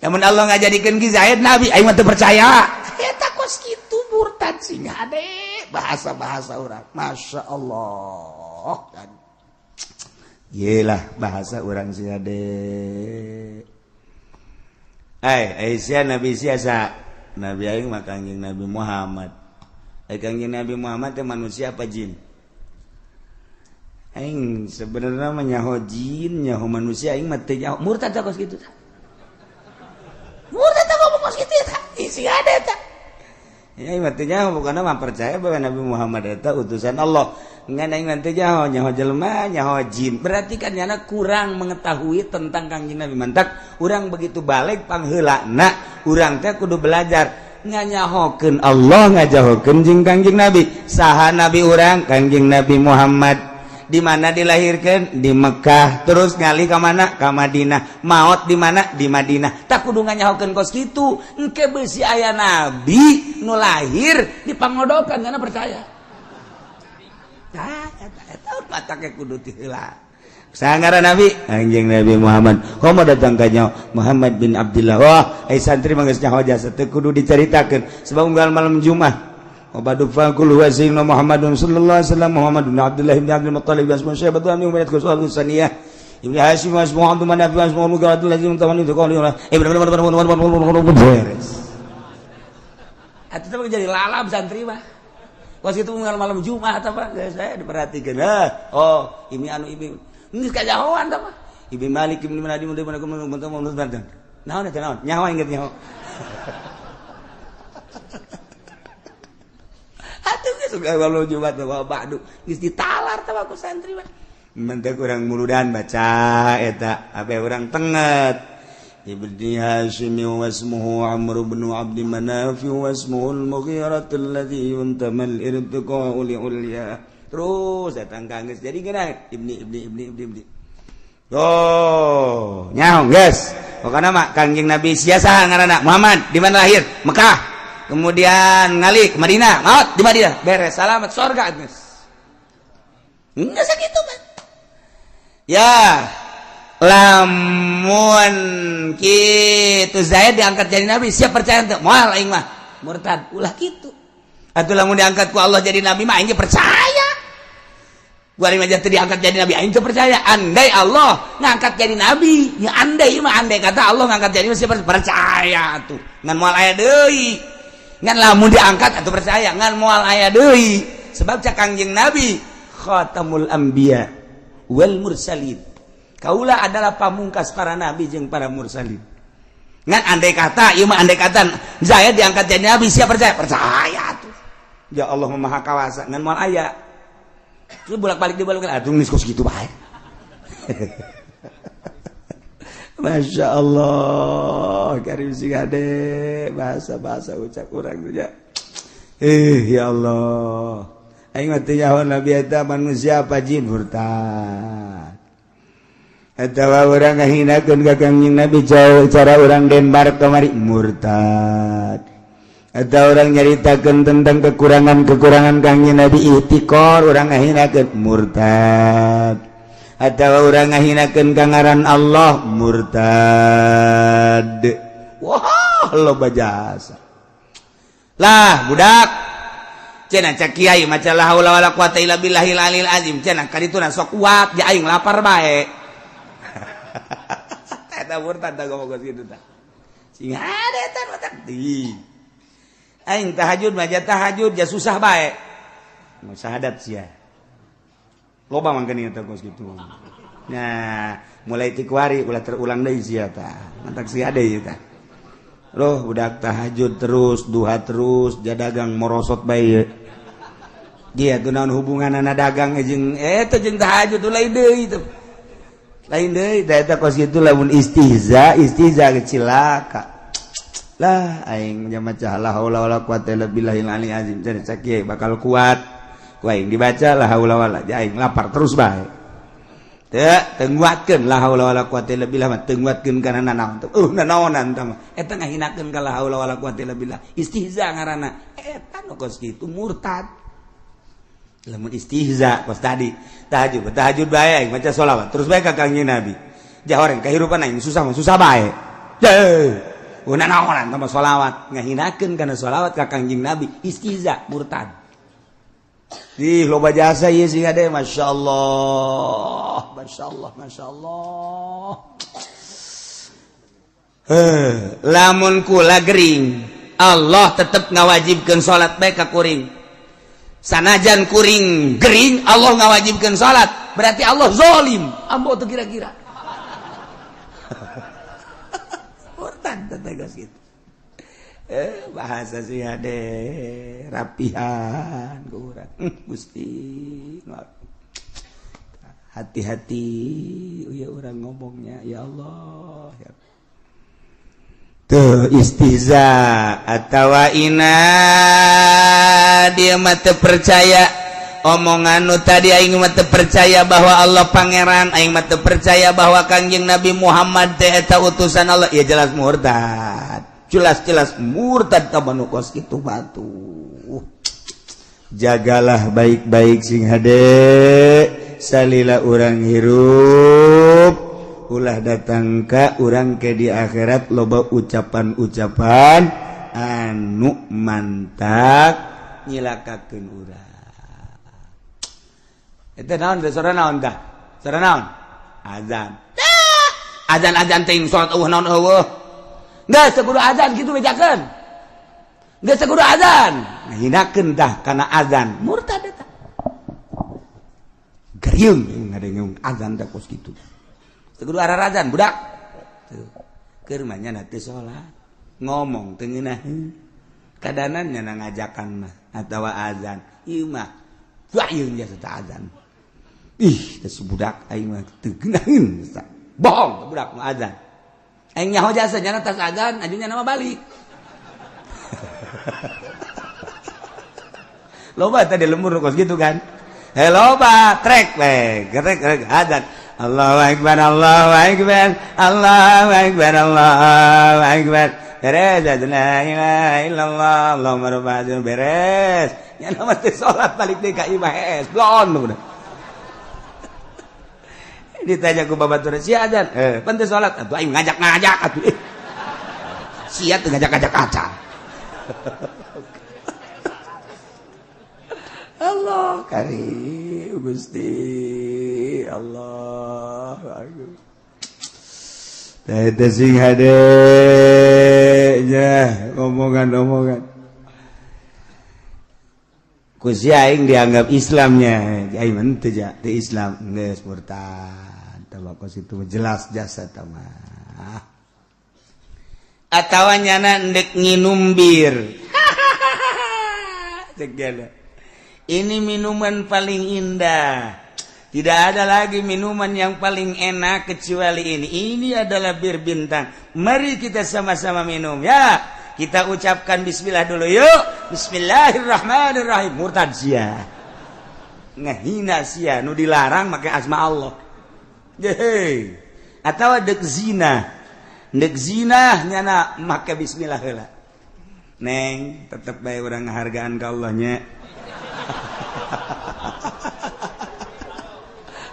Lamun Allah ngajadikeun Ki Zaid nabi, aing mah teu percaya. Eta kos kitu murtad. Sing hade bahasa-bahasa urang. Masya Allah kan. Yelah bahasa urang sing hade. Ai sia nabi sia sa? Nabi aing mah Kangjeng Nabi Muhammad. Ai Kangjeng Nabi Muhammad teh manusia apa jin? Aing sebenarnya mah nyaho jin, nyaho manusia, aing mah teu nyaho. Murtad kos kitu tah. Murtad tah ngomong kos kitu tah. Isi ada tah. Ya aing mah teu nyaho, bukanna mah percaya bahwa Nabi Muhammad eta utusan Allah. Ngan aing mah teu nyaho, nyaho jelema, nyaho jin. Berarti kan nyana kurang mengetahui tentang Kangjeng Nabi. Mantak urang begitu balik pangheulana, urang teh kudu belajar nganyahokeun Allah, ngajahokeun jeung Kangjeng Nabi. Saha nabi urang? Kangjeng Nabi Muhammad. Di mana dilahirkan? Di Mekah. Terus ngali ke mana? Ke Madinah. Maut di mana? Di Madinah. Tak kudu nganyahokeun kos kitu. Engke besi aya nabi nu lahir di Pangodokan karena percaya. Nah, eta eta patake kudu ti heula. Sangara nabi Anjing Nabi Muhammad. Komo datang ka Muhammad bin Abdullah. Wah, ai santri mah geus nyaho jasa, teu kudu dicaritakeun sebab unggal malam Jumat. Wabadu faqul huwa sayyidina Muhammadun sallallahu alaihi wasallam, Muhammad bin Abdullah bin Abdul Muttalib bin Asma Syaibat wa Umayyah Saniyah. Ibnu Hashim wasmu Abdul Manaf wasmu Mughirah lazim tamani beres. Atuh jadi lalap santri mah. Was itu malam Jumat apa saya diperhatikan. Oh, ini anu ibi. Geus kajahoan tah mah. Ibnu Malik ibnu Manadi mun mun. Naon eta naon? Nyawa inget nyawa. Atuh geus malam Jumat wa ba'du. Geus ditalar tah ku santri mah. Mentek urang muludan baca eta abe urang tenget. Ibni Hashim wasmuhu Amr bin Abd Manaf wasmuhu al-Mughirah alladhi yuntamal irtiqa'u li ulya. Terus datang kangges jadi gimana? Ibni ibni ibni ibni ibni. Oh, nyaho geus. Pokona mah Kangjeng Nabi sia saha ngaranna? Muhammad. Di mana lahir? Mekah. Kemudian ngalik Madinah, maut di Madinah. Beres, selamat surga geus. Enggak sakitu mah. Ya, lamun kitu Zaid diangkat jadi nabi, siap percaya teu? Moal aing mah. Murtad, ulah kitu. Atuh lamun diangkat ku Allah jadi nabi mah aing percaya. Gua aing aja teu diangkat jadi nabi, aing teu percaya. Andai Allah ngangkat jadi nabi, ya andai mah andai kata Allah ngangkat jadi nabi, siap percaya atuh. Ngan moal aya deui. Ngan lamun diangkat atuh percaya, ngan moal aya deui. Sebab cak Kangjeng Nabi khatamul anbiya wal mursalin. Kaula adalah pamungkas para nabi jeung para mursalin. Ngan andai kata, ieu mah andai kata Zaid diangkat jadi nabi, siap percaya? Percaya tuh. Ya Allah Maha Kawasa, ngan moal aya. Terus bolak-balik dibolak atuh geus kos kitu bae. Masya Allah, karim sing ade bahasa-bahasa ucap urang tuh ya. Ya Allah. Aing mah teu nyaho nabi eta manusia apa jin murtad. Atawa urang ngahinakeun ka Kangjeng Nabi jauh cara urang Denmark kamari murtad. Atau orang nyaritakeun tentang kekurangan-kekurangan Kangjeng Nabi ihtikor urang ngahinakeun murtad. Atau urang ngahinakeun ka ngaran Allah murtad. Wah, loba jasa. Lah, budak cenah cak kiai maca la haula wala quwata illa billahil alil azim cenah kadituna sok kuat ja aing lapar bae. Eta murtad tah ngomong kitu tah. Sing ada eta mah di. Aing tahajud mah ja tahajud ja susah bae. Mau syahadat sia. Loba mangkeun eta kos kitu. Nah, mulai ti kuari ulah terulang deui sia tah. Mantak sia deui tah. Loh, budak tahajud terus, duha terus, ja dagang morosot bae. Dia tuh naon hubunganna dagang jeung eta jeung tahajud lain deui tuh. Lain deui da eta kos kitu lamun istihza, istihza cilaka. Lah aing maca la haula wala quwata illa billahil ali azim cenah cak kiai bakal kuat. Ku aing dibaca la haula wala ja aing lapar terus bae. Teu teu nguatkeun la haula wala quwata illa billah mah teu nguatkeun kana nanaon teh. Nanaonan tah mah. Eta ngahinakeun ka la haula wala quwata illa billah. Istihza ngaranna. Eta nu kos kitu murtad. Lamun istihza kos tadi tahajud tahajud bae aing maca sholawat terus bae ka Kangjeng Nabi. Jahoreng kahirupan aing susah mah susah bae. Jeuh. Nanaonan tah mah sholawat ngahinakeun kana sholawat ka Kangjeng Nabi istihza murtad. Ih loba jasa ieu sih ade masyaallah. Masyaallah masyaallah. Heh, lamun kula gering Allah tetep ngawajibkeun salat bae ka kuring. Sanajan kuring gering Allah ngawajibkeun salat, berarti Allah zalim. Ambo tuh kira-kira. Murtad teh geus kitu. Bahasa sih ade rapihan kurang. Gusti. Hati-hati ya orang ngomongnya ya Allah ya. Tuh istihza atawa ina dia mah teu percaya omongan nu tadi aing mah teu percaya bahwa Allah pangeran, aing mah teu percaya bahwa Kangjeng Nabi Muhammad teh eta utusan Allah, ya jelas murtad. Jelas-jelas murtad ka nu kos kitu batu. Jagalah baik-baik sing hade salila urang hirup ulah datang ka urang ke di akhirat loba ucapan-ucapan anu mantak nyilakakeun urang. Eta naon teh sora naon tah? Sora naon? Azan. Azan-azan teh salat eueuh naon eueuh. Geus teu kudu azan kitu bejakeun. Geus teu kudu azan. Ngahinakeun tah kana azan, murtad eta. Gariung ngadenge azan teh kos kitu. Teu kudu ararazan budak. Tuh. Keur mah nya teu salat. Ngomong teu ngeunaheun. Kadanan nya ngajakan mah atawa azan. Ieu mah wayung jasa azan. Ih, teh budak aing mah teu geunaheun. Bohong budak mah azan. Aing nyaho jasa nya tas azan, ajunya nama balik. Loba tadi lembur kos gitu kan. Eh loba trek we, gerek gerek azan. Allahu akbar, Allahu akbar, Allahu akbar, Allahu akbar. Beres, la ilaha illallah, Allahumma rabbana beres. Nya nama teh salat balik deui ka imah hees, blon udah. Ditanya ku babatur sia azan, pan teu salat, atuh aing ngajak-ngajak atuh. Sia teu ngajak-ngajak acan. Allah karim Gusti Allah agung. Teh sing hade nya omongan-omongan. Ku si aing dianggap Islamnya, aing mah teu ja, teu Islam geus murtad. Tah kos itu jelas jasa tah mah. Atawa nyana endek nginum bir. Cek ini minuman paling indah. Tidak ada lagi minuman yang paling enak kecuali ini. Ini adalah bir bintang. Mari kita sama-sama minum ya. Kita ucapkan bismillah dulu yuk. Bismillahirrahmanirrahim. Murtad sia. Ngehina sia nu dilarang make asma Allah. Hei. Atau dek zina. Dek zina nyana make bismillah heula. Neng, tetep bae urang ngahargaan ka Allah nya.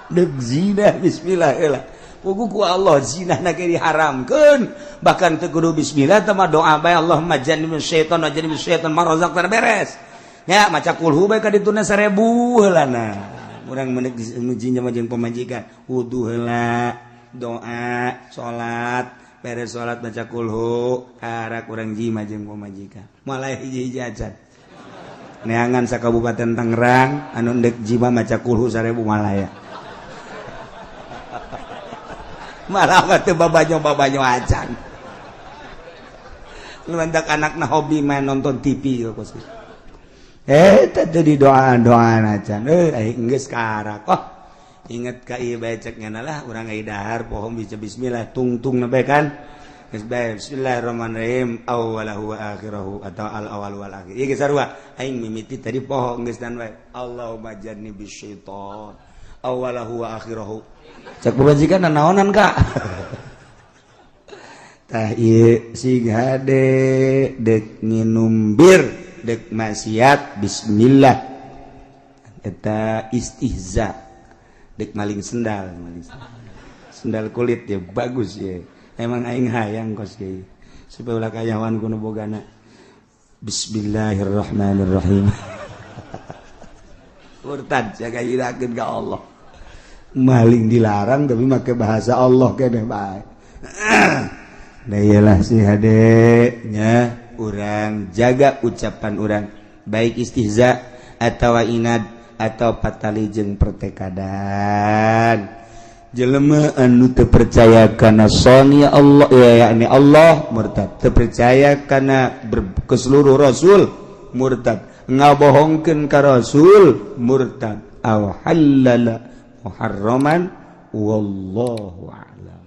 Dek zina bismillah heula. Pugu ku Allah zina na ge diharamkeun. Bahkan teu kudu bismillah teh mah doa bae Allahumma jannibna syaitan wa jannibna syaitan ma razaqtana beres. Ya maca kulhu bae ka dituna 1000 heulana. Urang menek jinjama jeung pamajikan wudu heula, doa, salat, beres salat baca kulhu, karak urang jima jeung pamajikan. Moal hiji-hiji acan. Neangan sa Kabupaten Tangerang anu endek jima maca kulhu 1000 malaya. Malah mah teu babanyo-babanyo acan. Lu hendak anakna hobi main nonton TV kos. Teh di doa-doa acan. Aing geus karak. Oh, inget ka ieu bae cek ngana lah urang ai dahar poho bisa bismillah tungtung na bae kan. Geus bae bismillahirrahmanirrahim awwalahu wa akhirahu atau al awal wal akhir. Ieu geus sarua aing mimiti tadi poho geus dan bae. Allahumma jannibis syaitan awwalahu wa akhirahu. Cek pamajikan naonan kak. Tah ieu sing hade dek nginum bir dek maksiat bismillah eta istihza dek maling sendal, maling sendal, sendal kulit ya bagus ya. Emang aing hayang kos kieu supaya ulah kayawan ku nu bogana. Bismillahirrahmanirrahim. Murtad jaga irakeun ka Allah. Maling dilarang tapi make bahasa Allah keneh bae. Nah iyalah si hade nya urang jaga ucapan urang baik istihza atau inad atau patali jeung pertekadan. Jelema anu teu percaya kana soni Allah ya yakni Allah murtad, teu percaya kana ke seluruh rasul murtad, ngabohongkeun ka rasul murtad, aw halala muharraman wallahu a'lam.